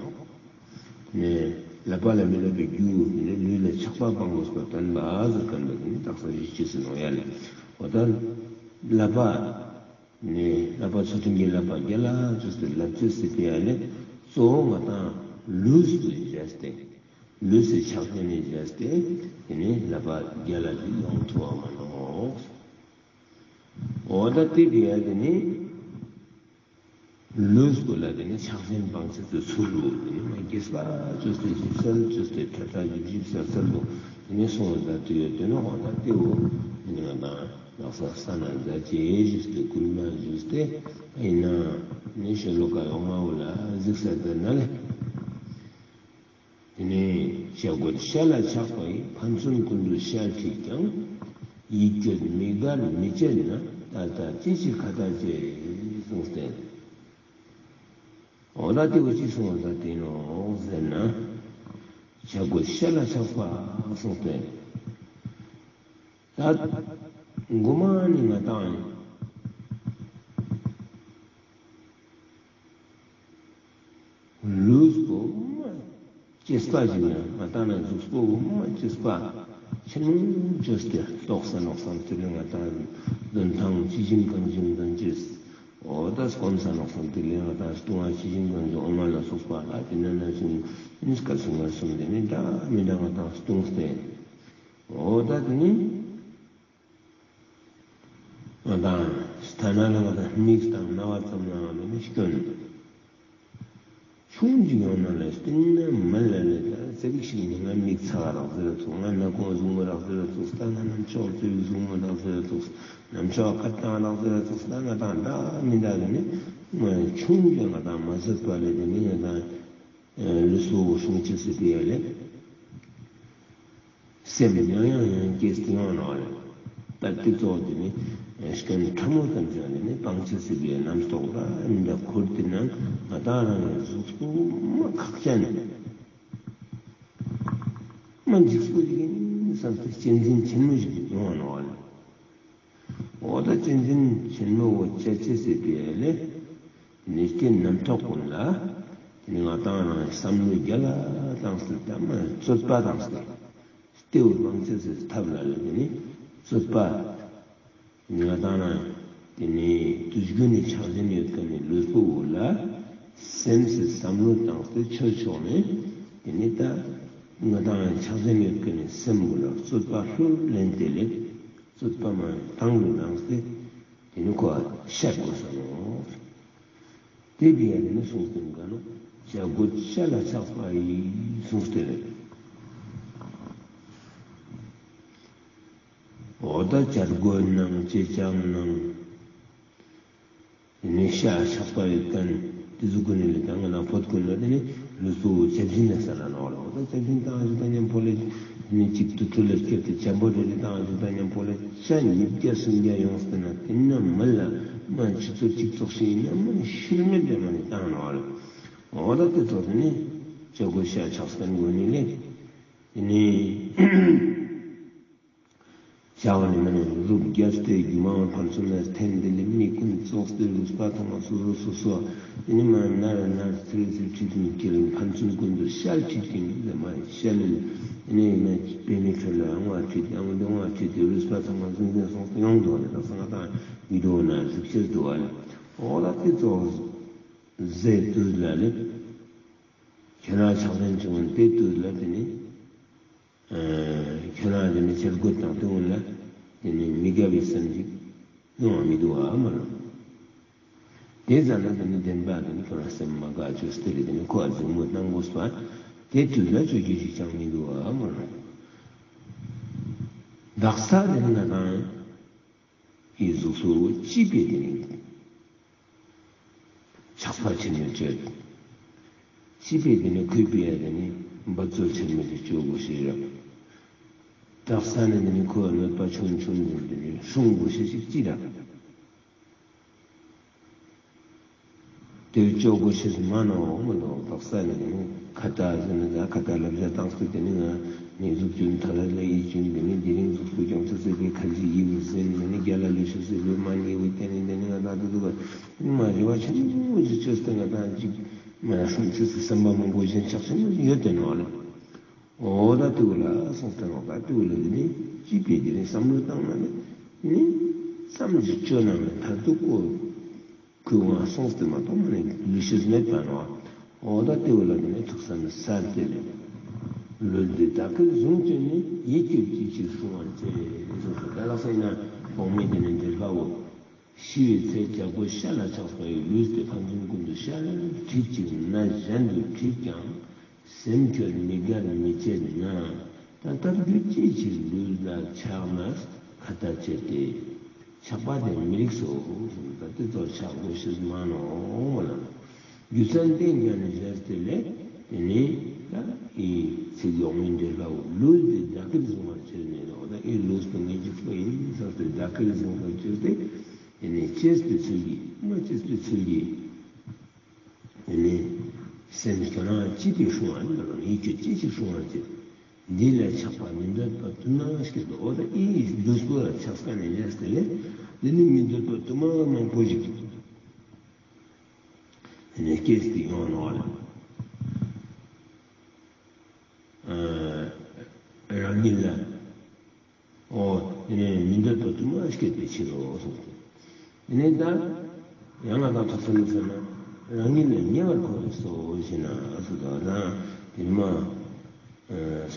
དེ་ནས་བསླབ་པ་ལ་མི་སློབ་པའི་རྒྱུ་དེ་ནས་ལུས་ལ་ཆགས་པ་སྤང་དགོས་པར་བསྟན་པ་ཟེར་ཀ་འདུག་དེ་ནི་དག་ས་ཞིག་ཅི་ཟེར་ནོག་ཡ་ལེ། འོ་ད་བསླབ་པ་ནི་བསླབ་པ་ཚུལ་ཁྲིམས་ཀྱི་བསླབ་པ་རྒྱལ་ལ་ཅོས་ཏེ་བསླབ་ཅེས་ཟེར་ཏེ་ཡ་ལེ་གཙོ་བོ་ང་ཏང་ལུས་སུ་བཞག་སྟེ། ལུས་སི་ཆགས་ཞེན་ནི་བཞག་སྟེ་དེ་ནི་བསླབ་པ་རྒྱལ་ལ་ཞིག་ཡོང་ཐུབ་བ་མ་ནོག་འོ་ད་དེ་བས་དེ་ནི་ལུས་པོ་ལ་དེ་ནི་ཆགས་ཞེན་སྤང་ཅེས་སི་ཚུལ་ལུ་དེ་ནི་མ་རྒྱས་པ་ཅོས་ཏེ་ཞིབ་གསལ་ཅོས་ཏེ་ཐད་ཀར་ཞིབ་ཞིབ་གསལ་གསལ་དུ་དེ་ནི་གསུངས་པ་ད་དེ་ཡོད་དེ་ནི་འོ་ད་དེ་བོ་དེ་ནི་ང་ཏང་ལག་ས་ས་ན་མཛད་ཅེས་ཞུས་ཏེ་སྐུལ་མ་ཞུས་ཏེ་ཡིན་ན་ནི་ཤོ་ལོ་ཀ་འོག་མ་བོ་ལ་གཟིགས་ས་དེ་ན་ལེ། དེ་ནས་བྱ་རྒོད་ཤ་ལ་ཆགས་པ་ཡི། ཕན་ཚུན་ཀུན་ཏུ་ཤ་ཁྲིད་ཀྱང་། ཡིད་དཔྱོད་མིག་དར་མི་བྱེད་ན། ད་ལྟ་ཅི་ཞིག་ཁ་ཏ་བྱེད་གསུངས་ཏེ། འོ་ད་དེ་བོ་ཅི་གསུངས་པ་ད་དེ་ནོག་ཟེར་ན། བྱ་རྒོད་ཤ་ལ་ཆགས་པ་གསུངས་ཏེ། ད་གོ་མ་ནི་ང་ཏང་ལུས་པོ་མ་གཅེས་པ་ཞིག་ན་ང་ཏང་ན་གཟུགས་པོ་མ་གཅེས་པ་ཆེན་མོ་ཅོས་ཏེ་ལྟོགས་ས་ནོག་བསམ་དེ་ལས་ང་ཏང་འདོན་ཐང་ཅི་བཞིན་གང་བཞིན་འདོན་ཅེས། འོ་ད་སྐོམ་ས་ནོག་བསམ་དེ་ལས་ང་ཏང་བཏུང་བ་ཅི་བཞིན་གང་བཞིན་འོ་མ་ལ་སོགས་པ་ལ་དེ་ན་ན་བཞིན་ནི་སྐབས་སུ་ངར་སོང་དེ་ནི་འདྲ་མི་འདྲ་ང་ཏང་བཏུང་སྟེ། འོ་ད་དེ་ནི། ང་ཏང་ཐ་ན་ལ་ང་ཏང་མིག་དང་རྣ་བ་ཙམ་ལའང་ནི་སྐྱོན་ཆུང་ཅིག་ཡོང་ན་ལ་སྟིང་ན་མི་ལ་ལས་ད་ཙ་པིག་ཞིག་ནི་ང་མིག་ཚ་བ་རག་ཟེར་ར་ཚུགས། ང་སྣ་ཁུང་ཟུག་མོ་རག་ཟེར་ར་ཚུགས། ད་ང་རྣམ་ཅོག་ཙ་པིག་ཟུག་མོ་རག་ཟེར་ར་ཚུགས། རྣམ་ཅོག་ཁ་བཏང་རག་ཟེར་ར་ཚུགས། ད་ང་ཏང་འདྲ་མི་འདྲ་གི་ནི་ང་ཆུང་ཅིག་ང་ཏང་མ་བཟོད་པ་ལས་དེ་ནི་ང་ཏང་ལུས་པོ་སྲུང་ཅེས་སི་ཕི་ཡ་ལེ། སེམས་ཡང་ཡང་ཡང་སྐྱེས་ཏེ་ཡོང་ནོག་ལེ། ད་དེ་ཙོགས་དེ་ནི་སྐྱོན་ཕྲ་མོ་ཙམ་ཞིག་ནི་སྤང་ཅེས་སི་ཕི་ཡ་རྣམ་རྟོག་ར་མི་འདྲ་འཁོར་ཏེ་ན་ང་ཏང་རང་གི་གཟུགས་པོ་མ་ཁག་ཅན་མ་འཇིགས་པོ་ཞིག་ཡིན་བསམ་སྟེ་གཅེས་འཛིན་ཆེན་མོ་ཞིག་ཡོང་ནོག་ལེ། འོ་ད་གཅེས་འཛིན་ཆེན་མོ་བོ་ཅོ་ཅེས་སི་ཕི་ཡ་ལེ། ནི་སྐྱེ་རྣམ་རྟོག་ཀུན་ལ། དེ་ནི་ང་ཏང་རང་བསམ་བློ་རྒྱལ་ལ་བཏང་སྟེ་ད་མ་རྩོད་པ་བཏང་སྟེ། སྟེའུ་སྤང་ཅེས་སི་ཐབས་ལ་ལ་དེ་ནི་རྩོད་པ། ང་ཏང་རང་དེ་ནི་དུས་རྒྱུན་ནི་ཆགས་ཞེན་ཡོད་མཁན་ནི་ལུས་པོ་བོ་ལ་སེམས་སི་བསམ་བློ་བཏང་སྟེ་ཆོས་ཕྱོགས་ནས་དེ་ནི་ད་ང་ཏང་ཆགས་ཞེན་ཡོད་མཁན་ནི་སེམས་བོ་ལ་རྩོད་པ་ལྷུར་ལེན་ཏེ་ལེ། རྩོད་པ་མ་བཏང་དུ་བཏང་སྟེ་དེ་ནི་ཁོ་བཤད་དགོས་ས་ནོག་དེ་བི་ཡ་དེ་ནི་གསུངས་ཏེ་ག་ནོག་བྱ་རྒོད་ཤ་ལ་ཆགས་པ་ཡི་གསུངས་ཏེ་ལེ། འོ་ད་བྱ་རྒོད་ནང་ཅེ་སྤྱང་ནང་དེ་ནི་ཤ་ཆགས་པ་ཡོད་མཁན་དེ་ཟུག་གུན་ནི་ལེ་ད་ང་ན་བོད་གུན་ལ་དེ་ནི་ལུས་པོ་བྱ་བཞིན་ནི་ས་ལ་ནོག་ལེ། འོ་ད་བྱ་བཞིན་བཏང་ཞིག་ད་མཉམ་པོ་ལེ་དེ་ནི་གཅིག་ཏུ་ཁྲུ་ལ་སྐྱེབས་ཏེ་བྱ་འབོ་རེ་རེ་བཏང་ཞིག་ད་མཉམ་པོ་ལེ་ཤ་ཉིས་བརྒྱ་སུམ་བརྒྱ་ཡོངས་ཏེ་ན་དེ་ན་མི་ལ་མ་ཆུ་ཚོད་གཅིག་ཙོགས་ཤིག་ཡིན་ན་མ་ཤུལ་མེད་དེ་མ་ནི་བཏང་ནོག་ལེ། འོ་ད་དེ་ཚོ་དེ་ནི་བྱ་རྒོད་ཤ་ཆགས་མཁན་གུན་ནི་ལེ་དེ་ནི། བྱ་བ་ནི་མ་ནི་རུབ་རྒྱས་ཏེ་རྒྱུ་མ་བ་ཕན་ཚུན་ལ་འཐེན་ཏེ་ལེ་མི་ཀུན་ཙོགས་ཏེ་རུས་པ་ཐོག་མ་སོ་སོ་སོ་སོ་དེ་ནི་མ་ནར་ནར་ཚིལ་ཚིལ་ཁྲིད་ཀྱིན་ཁྱེར་ཕན་ཚུན་ཀུན་ཏུ་ཤ་ཁྲིད་ཀྱིན་དེ་མ་ཤ་ལུས་དེ་ནི་མ་པེ་མི་ཁྲོད་ལ་ཡང་བ་ཁྲིད་ཡང་དེ་བ་ཁྲིད་དེ་རུས་པ་ཐོག་མ་ཟིན་ཟིན་སོང་སྟེ་ཡོང་དོ་ནི་ད་སང་ང་དང་ཡིད་འོ་ན་གཟིགས་ཤེས་འདུག་བ་ལེ། འོ་ད་དེ་ཙོགས། ཟེར་དུས་ལ་ལེ། ཁྱོད་རང་ཆགས་ཞེན་བྱུང་བ་དེ་དུས་ལ་དེ་ནི། ཨ་ཁྱོད་རང་དེ་ནི་ཆེར་དགོད་དང་དེ་འོན་ལ་དེ་ནི་མི་དགའ་བའི་སེམས་ཅིག་ཡོང་བ་མི་འདུག་བ་མ་ལོ། དེ་ཙམ་ན་དེ་ནི་བདེན་པ་དེ་ནི་ཁྱོད་རང་སེམས་མ་དགའ་ཅོས་ཏེ་རེ་དེ་ནི་ཁོ་ཨ་འཛུམ་མོ་བཏང་དགོས་པ་དེ་དུས་ལ་ཅོ་རྒྱུ་ཞིག་ཅང་མི་འདུག་བ་མ་ལོ། དག་ས་དེ་ནི་ང་དང་ཡི་གཟུགས་སོ་ཅི་པའི་དེ་ནི་ཆགས་པ་ཆེན་མོ་ཅོས། ཅི་པའི་དེ་ནི་ཁོའི་པའི་ཡ་དེ་ནི་འབད་རྩོལ་ཆེན་མོ་དེ་ཅོ་དགོས་ཤེས་རབ། དག་ས་ནི་དེ་ནི་ཁོའི་གནོད་པ་ཆུང་ཆུང་དེ་ནི་སྲུང་དགོས་ཤེས་ཞིག་ཅི་ར། དེ་ཅོ་དགོས་ཤེས་མ་ནོག་མ་ནོག། དག་ས་ནི་དེ་ནི་ཁ་ཏ་ཟེར་ན་ད་ཁ་ཏ་ལབ་ཞ་བཏང་སྟེ་དེ་ནི་ང་ནི་གཟུགས་ཅུང་ཐ་ལ་ལ་ཡིད་ཅུང་དེ་ནི་དེ་རིང་གཟུགས་པོ་ཀྱང་ཚ་ཚ་གི་ཁ་ལ་ཡིད་བཟུང་དེ་ནི་རྒྱ་ལ་ལུས་ཤེས་ཟེར་བའི་མ་ནི་བའི་དེ་ནི་དེ་ནི་ང་ད་དུ་དུ་ག་མ་རེ་བ་ཆེན་མོ་ཞིག་ཅོས་ཏེ་ང་དང་ཅིག་མ་སྲུང་ཅེས་སི་བསམ་པ་མང་པོ་ཞིག་ཆགས་ཆེན་མོ་ཞིག་ཡོད་དེ་ནོག་ལེ། འོ་ད་དེ་བོ་ལ་སོང་སྟེ་ནོག། ད་དེ་བོ་ལ་དེ་ནི་ཅི་པའི་དེ་ནི་བསམ་བློ་བཏང་ན་ནི་དེ་ནི་བསམ་ཅིག་ཅོ་ན་ནི་ད་དུ་ཁོ་ཁོའི་ངང་སོང་སྟེ་མ་གཏོགས་མ་ནི་ལུས་ཤེས་མེད་པ་ནོག། འོ་ད་དེ་བོ་ལ་དེ་ནི་ཐུགས་བསམ་ནི་གསལ་ཏེ་ལེ། ལུས་འདི་བདག་གིར་བཟུང་བྱས་ནས། ཡིད་ཁྱོད་ཅི་ཕྱིར་སྲུང་བར་བྱེད། ཟེར་སོ། ད་ལགས་སེ་ན་གོང་མའི་དེ་ནི་འགྲེལ་པ་བོ། ཤི་བའི་ཚེ་ཇག་པོ་ཤ་ལ་ཆགས་པའི་ལུས་དེ་ཕན་ཚུན་ཀུན་ཏུ་བཤལ། འཁྲིད་ཅིང་ན་གཞན་དུ་ཁྲིད་ཀྱང་། སེམས་ཁྱོད་མི་དགར་མི་བྱེད་ན། ད་ལྟར་རྒྱུ་ཅི་ཕྱིར་ལུས་ལ་ཆགས་ན། ཁ་ཏ་བྱས་ཏེ། ཆགས་པ་དེ་མི་རིགས་སོ། ད་དེ་ཚོ་ཆགས་དགོས་ཤེས་མ་ནོག་མ་ལ། རྒྱུ་མཚན་དེ་ཉན་ནས་བཞག་སྟེ་ལེ། དེ་ནི་ད་ཨི་ཚིག་ཡོག་མའི་འགྲེལ་པ་བོ་ལུས་དེ་བདག་གིར་བཟུང་བར་བྱེད་ནས་ནོག། ད་ཨི་ལུས་དེ་ངའི་འཇིགས་པ་ཡིན་ཟེར་ཏེ་བདག་གིར་བཟུང་བར་བྱེད་དེ། དེ་ནི་གཅེས་པའི་ཚུལ་གྱིས་མ་གཅེས་པའི་ཚུལ་གྱིས། དེ་ནི་སེམས་ཁྱོད་རང་ཅི་པའི་སྲུང་བ་ནི་ལ་ཡིད་ཁྱོད་ཅི་ཞིག་སྲུང་བར་བྱེད། འདི་ལ་ཆགས་པ་མི་འདོད་པ་དུ་མ་སྐྱེད་དོ། འོ་ད་ཨི་ལུས་པོ་ལ་ཆགས་ཀ་ནས་ལས་ཏེ་ལས། འདི་ནི་མི་འདོད་པ་དུ་མ་མང་པོ་ཞིག་དེ་ནི་སྐྱེས་ཏེ་ཡོང་ནོག་ལ། ཨ་རང་ཉིད་ལ། འོ་དེ་ནི་མི་འདོད་པ་དུ་མ་སྐྱེད་པའི་ཕྱིར་རོ་གསུངས་ཏེ། དེ་ནི་ད་ཡང་ང་དང་ཐོག་ས་ནི་ཟེར་ན་རང་ཉིད་ལ་ཉེ་བར་མཁོ་བས་སོ་ཞེ་ན་སུ་དང་ན་དེ་ནི་མ་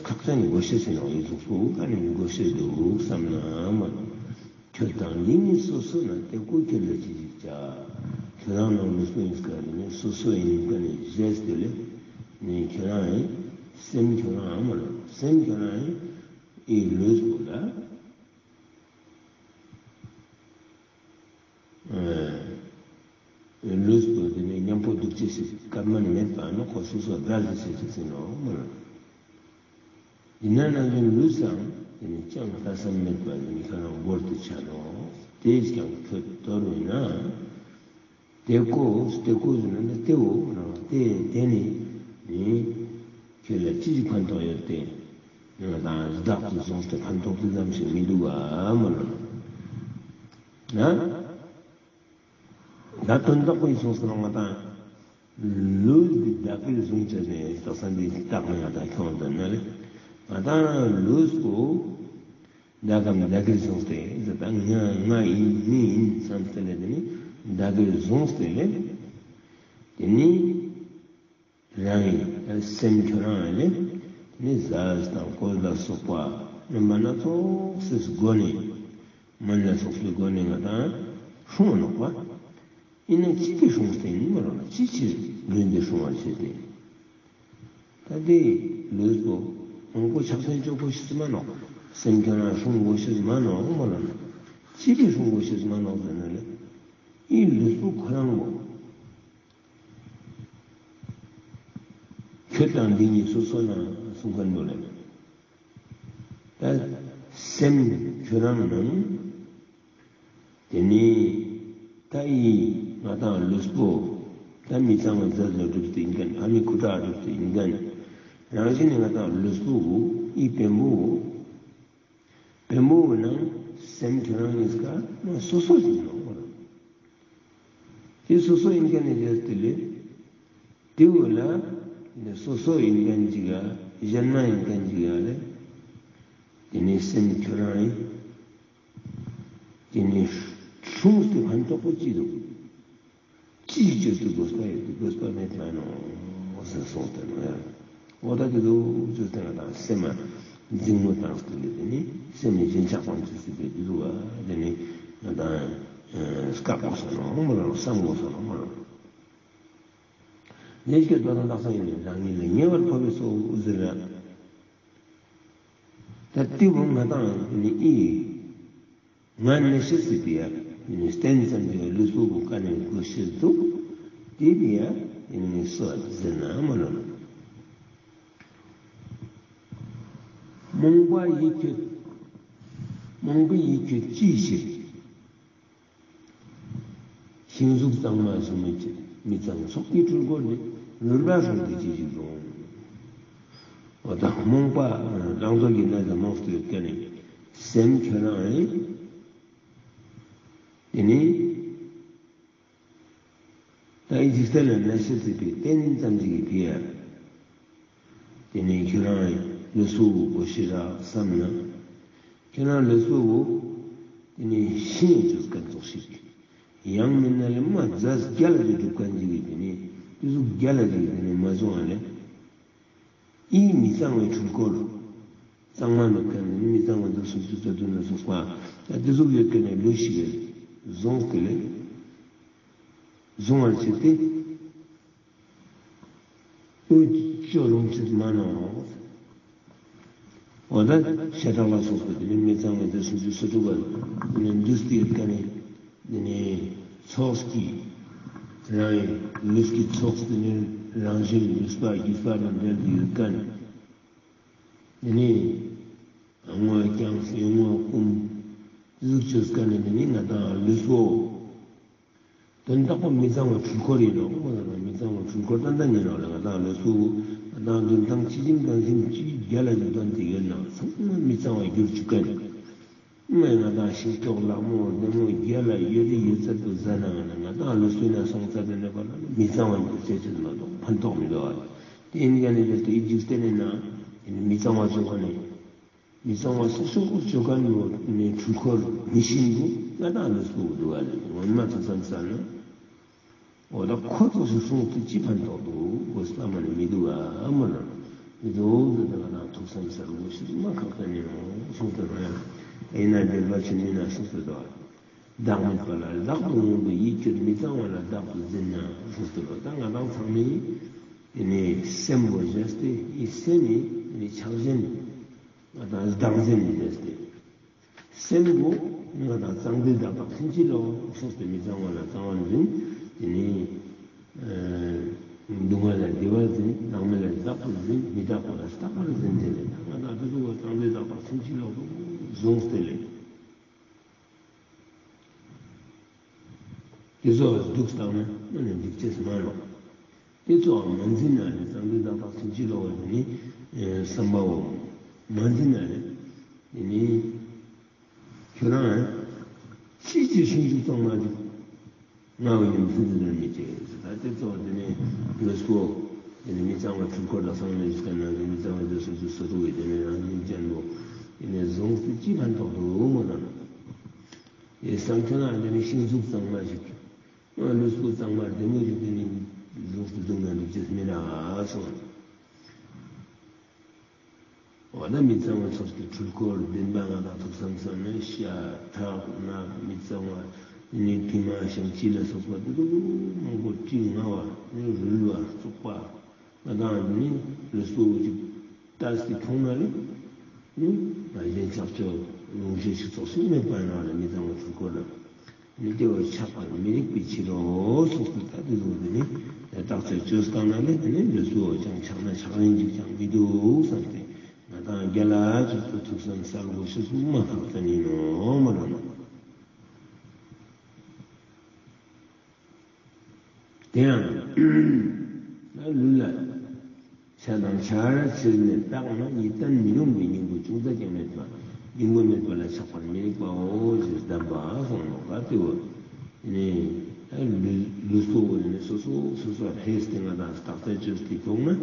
ཁག་ཅན་དགོས་ཤེས་ཟེར་ནོག། ཡིད་གཟུགས་པོ་ཀ་ནི་དགོས་ཤེས་འདུག་བསམ་ན་མ། ཁྱོད་དང་འདི་ཉིད་སོ་སོ་ན། དེ་ཀོ་ཁྱོད་ལ་ཅི་ཞིག་བྱ། ཁྱོད་རང་ནང་ལུས་པོ་ཡིན་ཀ་ནི་སོ་སོ་ཡིན་ཀ་ནི་བཞེས་ཏེ་ལེ། ནི་ཁྱོད་རང་ཡིན་སེམས་ཁྱོད་རང་མ་ལ་སེམས་ཁྱོད་རང་ཡིན། ཨི་ལུས་པོ་ལ་ཨ་ལུས་པོ་དེ་ནི་མཉམ་པོ་འདུག་ཅེས་ཞིག་སྐལ་མ་ནི་མེད་པ་ནོག། ཁོ་སོ་སོ་དགའ་ཟེར་ཅེས་ཞིག་ཟེར་ནོག་མ་ལ། ཡིན་ན་ནང་བཞིན་ལུས་སམ་དེ་ནི་ཅང་ལྟ་ས་མེད་པ་ནི་ཁྱོད་རང་སྒོར་དུ་ཆ་ནོག། དེས་ཀྱང་ཁྱོད་དོར་བས་ན། དེ་ཀོ་དེ་ཀོ་ཟེར་ན་དེ་བོ་ནང་དེ་དེ་ནི་ནི་ཁྱོད་ལ་ཅི་ཞིག་ཕན་ཐོགས་ཡོད་དེ། ང་དང་བདག་ཏུ་བཟུང་སྟེ་ཕན་ཐོགས་དེ་ཙམ་ཞིག་མི་འདུག་ག་མ་ལ། ན། ད་དོན་དག་པོ་ཡིན་སོང་ཟེར་ན་ང་དང་ལུས་འདི་བདག་གིར་བཟུང་བྱས་ནས་རྟགས་ས་འདི་རྟགས་ནི་ང་དང་ཁྱོང་དོན་ན་ལེ། ང་དང་ལུས་པོ་བདག་གམ་བདག་གིར་བཟུང་སྟེ་ཟེར་ད་ང་ང་ཡིན་མི་ཡིན་བསམ་སྟེ་ལེ། དེ་ནི་བདག་གིར་བཟུང་སྟེ་ལེ། དེ་ནི་རང་ཡིན་སེམས་ཁྱོད་རང་ཡིན་ལེ། དེ་ནི་ཟས་དང་གོས་ལ་སོགས་པ་རྣམ་པ་སྣ་ཚོགས་སི་སྒོ་ནས་སྨན་ལ་སོགས་པའི་སྒོ་ནས་ང་དང་སྲུང་ནོག་པ། ཡིན་ན་ཅི་གི་སྲུང་སྟེ་ཡིན་མ་རུང་ན་ཅི་ཕྱིར་ལུས་འདི་སྲུང་བར་བྱེད་དེ། ད་དེ་ལུས་པོ་མང་པོ་ཆགས་ཞེན་ཅོ་དགོས་ཤེས་མ་ནོག། སེམས་ཁྱོད་རང་སྲུང་དགོས་ཤེས་མ་ནོག་མ་ལ་ན། ཅི་གི་སྲུང་དགོས་ཤེས་མ་ནོག་ཟེར་ན་ལེ། ཨི་ལུས་པོ་ཁོ་རང་ངོ་། ཁྱོད་དང་འདི་གཉིས་སོ་སོ་ན་གསུང་མཁན་པོ་ལ། ད་སེམས་ཁྱོད་རང་ནང་། དེ་ནི་ད་ཡི་ང་དང་ལུས་པོ། ད་མི་ཚང་མ་རྫས་ལ་གྲུབ་སྟེ་ཡིན་མཁན། ཕ་མའི་ཁུ་ཁྲག་གྲུབ་སྟེ་ཡིན་མཁན། རང་བཞིན་ནི་ང་དང་ལུས་པོ་ཨི་བེམ་པོ། བེམ་པོ་ནང་སེམས་ཁྱོད་རང་གཉིས་ཀ་མ་སོ་སོ་ཞིག་ནོག་པ། དེ་སོ་སོ་ཡིན་མཁན་ནི་རེད་དེ་ལེ། དེ་བོ་ལ་སོ་སོ་ཡིན་མཁན་ཅིག་ག་གཞན་མ་ཡིན་མཁན་ཅིག་ག་ལེ། དེ་ནི་སེམས་ཁྱོད་རང་ཡིན། དེ་ནི་སྲུང་སྟེ་ཕན་ཐོགས་པོ་ཅི་འདུག། ཅི་ཞིག་བཅོས་ཏེ་དགོས་པ་ཡོད་དེ་དགོས་པ་མེད་མ་ནོག་ཟེར་གསུངས་ཏེ་ནོག་ཡ། འོ་ད་དེ་ཚོ་བཅོས་ཏེ་ང་དང་སེམས་མ་འཛིང་མོ་བཏང་སྟེ་ལས་དེ་ནི་སེམས་ནི་ཞེན་ཆགས་སྤང་བཅོས་ཏེ་དེ་ཚོ་བ་དེ་ནི་ང་དང་སྐབས་དགོས་ས་ནོག་མ་ལོ་བསམ་དགོས་ས་ནོག་མ་ལོ། ལས་ཀྱི་དོན་དག་ས་ཡིན་ནི་རང་ཉིད་ལ་ཉེ་བར་ཐོབ་པའི་སོ་ཟེར་ར། ད་དེ་བོ་ང་དང་ནི་ཨི། ང་ནི་ཤེས་སྲིད་པའི་ཡ། ནི་བསྟན་ཙམ་གྱི་ལུས་པོ་བོ་ཀ་ནས་དགོས་ཤེས་འདུག་དེ་བི་ཡ། ནི་སོ་ཟེར་ན་མ་ལོ། རྨོངས་པ་ཡིད་ཁྱོད། རྨོངས་པའི་ཡིད་ཁྱོད་ཅི་ཕྱིར། ཤིང་གཟུགས་གཙང་མ་བཟུང་མི་ཅི། མི་གཙང་ཚོགས་ཀྱི་འཁྲུལ་འཁོར་ནི། ལུས་ལ་སོགས་ཏེ་ཅི་ཞིག་རུང་། འོ་ད་རྨོངས་པ་བླང་དོར་གྱི་གནས་ལ་རྨོངས་ཏེ་ཡོད་མཁན་ནི་སེམས་ཁྱོད་རང་ཨིན། དེ་ནི་ད་ཨི་འཇིག་རྟེན་ལ་གནས་ཤེས་སྲིད་པའི་རྟེན་ཙམ་ཞིག་གི་ཕི་ཡ། དེ་ནི་ཁྱོད་རང་ལུས་པོ་བོ་ཤི་རག་བསམ་ན། ཁྱོད་རང་ལུས་པོ་བོ་དེ་ནི་ཤིང་ཡོད་ཅོས་མཁན་ཙོགས་ཤིག་ཡང་མིན་ན་ལས་མ་རྫས་རྒྱལ་ལ་ཅིག་སྒྲུབ་མཁན་ཅིག་གི་དེ་ནི་དེ་ཟུག་རྒྱལ་ལ་ཅིག་དེ་ནི་མ་བཟུང་བ་ལས། ཨི་མི་གཙང་བའི་འཁྲུལ་འཁོར། གཙང་མ་མེད་མཁན་ནི་མི་གཙང་བ་འདུག་སུམ་ཅུ་རྩ་བདུན་ལ་སོགས་པ། ད་དེ་ཟུག་ཡོད་མཁན་ནི་ལུས་ཤིག་གི་བཟུང་སྟེ་ལས། བཟུང་བར་བྱེད་དེ། འུ་ཅོ་རུང་ཚིག་མ་ནོག་འོ་ད་བྱེ་བྲག་ལ་སོགས་པ་དེ་ནི་མི་གཙང་བའི་རྫས་སུམ་ཅུ་སོ་དྲུག་པ་དེ་ནི་འདུས་ཏེ་ཡོད་མཁན་ནི་དེ་ནི་ཚོགས་ཀྱི་རང་ཡིན་ལུས་ཀྱི་ཚོགས་དེ་ནི་རང་བཞིན་ལུས་པ་རྒྱུས་པ་དང་འབྲེལ་ཏེ་ཡོད་མཁན་དེ་ནི་སྔོ་རྐྱང་སེར་སྔོ་སྐུམ་དེ་ཟུག་ཅོས་མཁན་ནི་དེ་ནི་ང་དང་ལུས་པོ། དོན་དག་པོ་མི་གཙང་བའི་འཁྲུལ་འཁོར་ཡིན་ནོག་མི་གཙང་བའི་འཁྲུལ་འཁོར་ཏན་ཏན་ཡིན་ནོག་ལ་ང་དང་ལུས་པོ་ང་དང་འདོད་སྟངས་ཅི་བཞིན་གང་བཞིན་ཅི་རྒྱལ་ལ་ཅིག་དོན་དེ་ཡོད་ན་ཚང་མ་མི་གཙང་བ་འགྱུར་བཅུག་གིན། ང་དང་ཤིང་ཏོག་ལ་མོ་བདེ་མོ་རྒྱལ་ལ་ཡོད་རི་ཡོད་ཚད་དུ་ཟ་ན་ང་དང་ལུས་པོ་ན་སོང་ཚད་དུ་ནས་པ་ལ་མི་གཙང་བ་འགྱུར་ཅེས་ཅི་མ་གཏོགས་ཕན་ཐོགས་མི་འདུག་ཨ། དེ་ཡིན་ག་ནས་ལས་དེ་འཇིག་རྟེན་ནི་ན་མི་གཙང་བ་བཅོ་ག་ནས། མི་གཙང་བ་སོ་སོ་སོ་སོ་ཅོ་ག་ནི་འཁྲུལ་འཁོར་མི་ཤིན་ཏུ་ང་དང་ལུས་པོ་འདུག་ག་ལས་ངོ་མ་ཐུགས་བསམ་ས་ན། འོ་ད་ཁོ་ཚོ་སུ་གསུངས་ཏེ་ཅི་ཕན་ཐོགས་འདུག་གོ་བསམ་མ་ནི་མི་འདུག་ག་མ་ན། མི་འདུག་འདུག་ད་ང་དང་ཐུགས་བསམ་ས་རུ་གོ་ཤེས་མ་ཁག་ཏན་ཡིན་ནོག་གསུངས་ཏེ་ནོག་ཡ། ཡིན་ན་འདོད་པ་ཆེན་མི་ན་གསུངས་ཏེ་འདུག་ག་བདག་མེད་པ་ལ་བདག་ཏུ་མངོན་པའི་ཡིད་ཁྱོད་མི་གཙང་བ་ལ་བདག་ཏུ་འཛིན་ན་གསུངས་ཏེ་འདུག་ད་ང་དང་ཚང་མས་དེ་ནི་སེམས་པོ་བཞེས་ཏེ་ཡི་སེམས་ནི་ཆགས་ཞེན། ང་དང་བདག་འཛིན་མི་བྱེད་དེ། སེམས་པོ་ང་དང་གཙང་བདེ་བདག་དང་ཕྱིན་ཅི་ལོག་སོགས་ཏེ་མི་གཙང་བ་ལ་གཙང་བ་འཛིན། དེ་ནི་སྡུག་བསྔལ་ལ་བདེ་བར་འཛིན། བདག་མེད་ལ་བདག་ཏུ་འཛིན། མི་རྟག་པ་ལ་རྟག་པར་འཛིན་ཏེ་ལས་ང་དང་དེ་ཚོ་གཙང་བདེ་བདག་དང་ཕྱིན་ཅི་ལོག་བཟུང་སྟེ་ལས། དེ་ཚོ་སྡུག་བཏང་ན་མ་ནི་འགྲིག་ཅེས་མ་ནོག་དེ་ཚོ་མ་འཛིན་ན་ནི་གཙང་བདེ་བདག་དང་ཕྱིན་ཅི་ལོག་ནི་བསམ་པའོ། མ་འཛིན་ན་ནི་དེ་ནི་ཁྱོད་རང་ཅི་ཅི་ཤིང་གཟུགས་གཙང་མ་ཞིག་ང་བའི་ཉམས་སུ་འཛིན་ན་མི་བྱེད། ད་དེ་ཚོ་དེ་ནི་ལུས་པོ་དེ་ནི་མི་གཙང་བའི་འཁྲུལ་འཁོར་ལ་སོང་ནས་ཡིན་ན་དེ་མི་གཙང་བའི་རྫས་སུམ་ཅུ་སོ་དྲུག་གི་དེ་ནི་རང་བཞིན་ཅན་པོ་དེ་ནི་བཟུང་སྟེ་ཅི་ཕན་ཐོགས་འདུག་མོ་དང་། དེ་བསམ་ཐུབ་ན་དེ་ནི་ཤིང་གཟུགས་གཙང་མ་ཞིག་ང་ལུས་པོ་གཙང་མ་བདེ་མོ་ཞིག་དེ་ནི་བཟུང་སྟེ་འདུག་ན་འགྲིག་ཅེས་མི་རག་སོང་། འོ་ན་མི་གཙང་བ་ཚོགས་ཀྱི་འཁྲུལ་འཁོར་བདེན་པ་ང་དང་ཐུགས་བསམ་བསམ་ནས་ཤ་ཁྲག་རྣག་མི་གཙང་བ་ནི་བི་མ་ཞིང་ལྕི་ལ་སོགས་པ་དེ་ཚོ་མང་པོ་དྲི་ང་བ་ནི་རུལ་བ་བཙོག་པ་ང་དང་ནི་ལུས་པོ་ཅིག་ལྟས་ཏེ་ཁྱོང་ན་ནི་ནི་ང་ཞེན་ཆགས་ཅོ་རུང་ཞེན་ཞིག་ཚོགས་ཤིག་མེད་པ་ན་ལ་མི་གཙང་བ་འཁྲུལ་འཁོར་ལ། མི་བདེ་བ་ཆགས་པར་མི་རིགས་པའི་ཕྱིར་རོ་གསུངས་ཏེ་ད་དེ་ཚོ་དེ་ནི་བརྟག་དཔྱད་བཅོས་བཏང་ན་ལས་དེ་ནི་ལུས་པོ་ཅང་ཆགས་ན་ཆགས་རིན་ཅིག་ཀྱང་མི་འདུག་བསམ་སྟེ་ང་དང་རྒྱལ་ལ་ཅིག་ཏུ་ཐུགས་བསམ་གསལ་པོ་ཤེས་སུ་མ་ཐག་ཏུ་ནི་ནོ་མ་ར་ནོ། དེ་ཡང་ལུས་ལ་ཤ་དང་ཆར་ཕྱིར་ནི་བཏགས་ན་ཡིད་བརྟན་མི་རུང་བའི་སྙིང་པོ་ཅུང་ཟད་ཀྱང་མེད་པ། སྙིང་པོ་མེད་པ་ལ་ཆགས་པར་མི་རིགས་པའོ་ཞེས་གདམས་པ་གསུངས་ནོ་ག་དེ་བོ། ནི་ལུས་ལུས་པོ་བོ་ནི་སོ་སོ་སོ་སོ་ཧེས་ཏེ་ང་དང་བརྟག་དཔྱད་བཅོས་ཏེ་ཁྱོང་ན་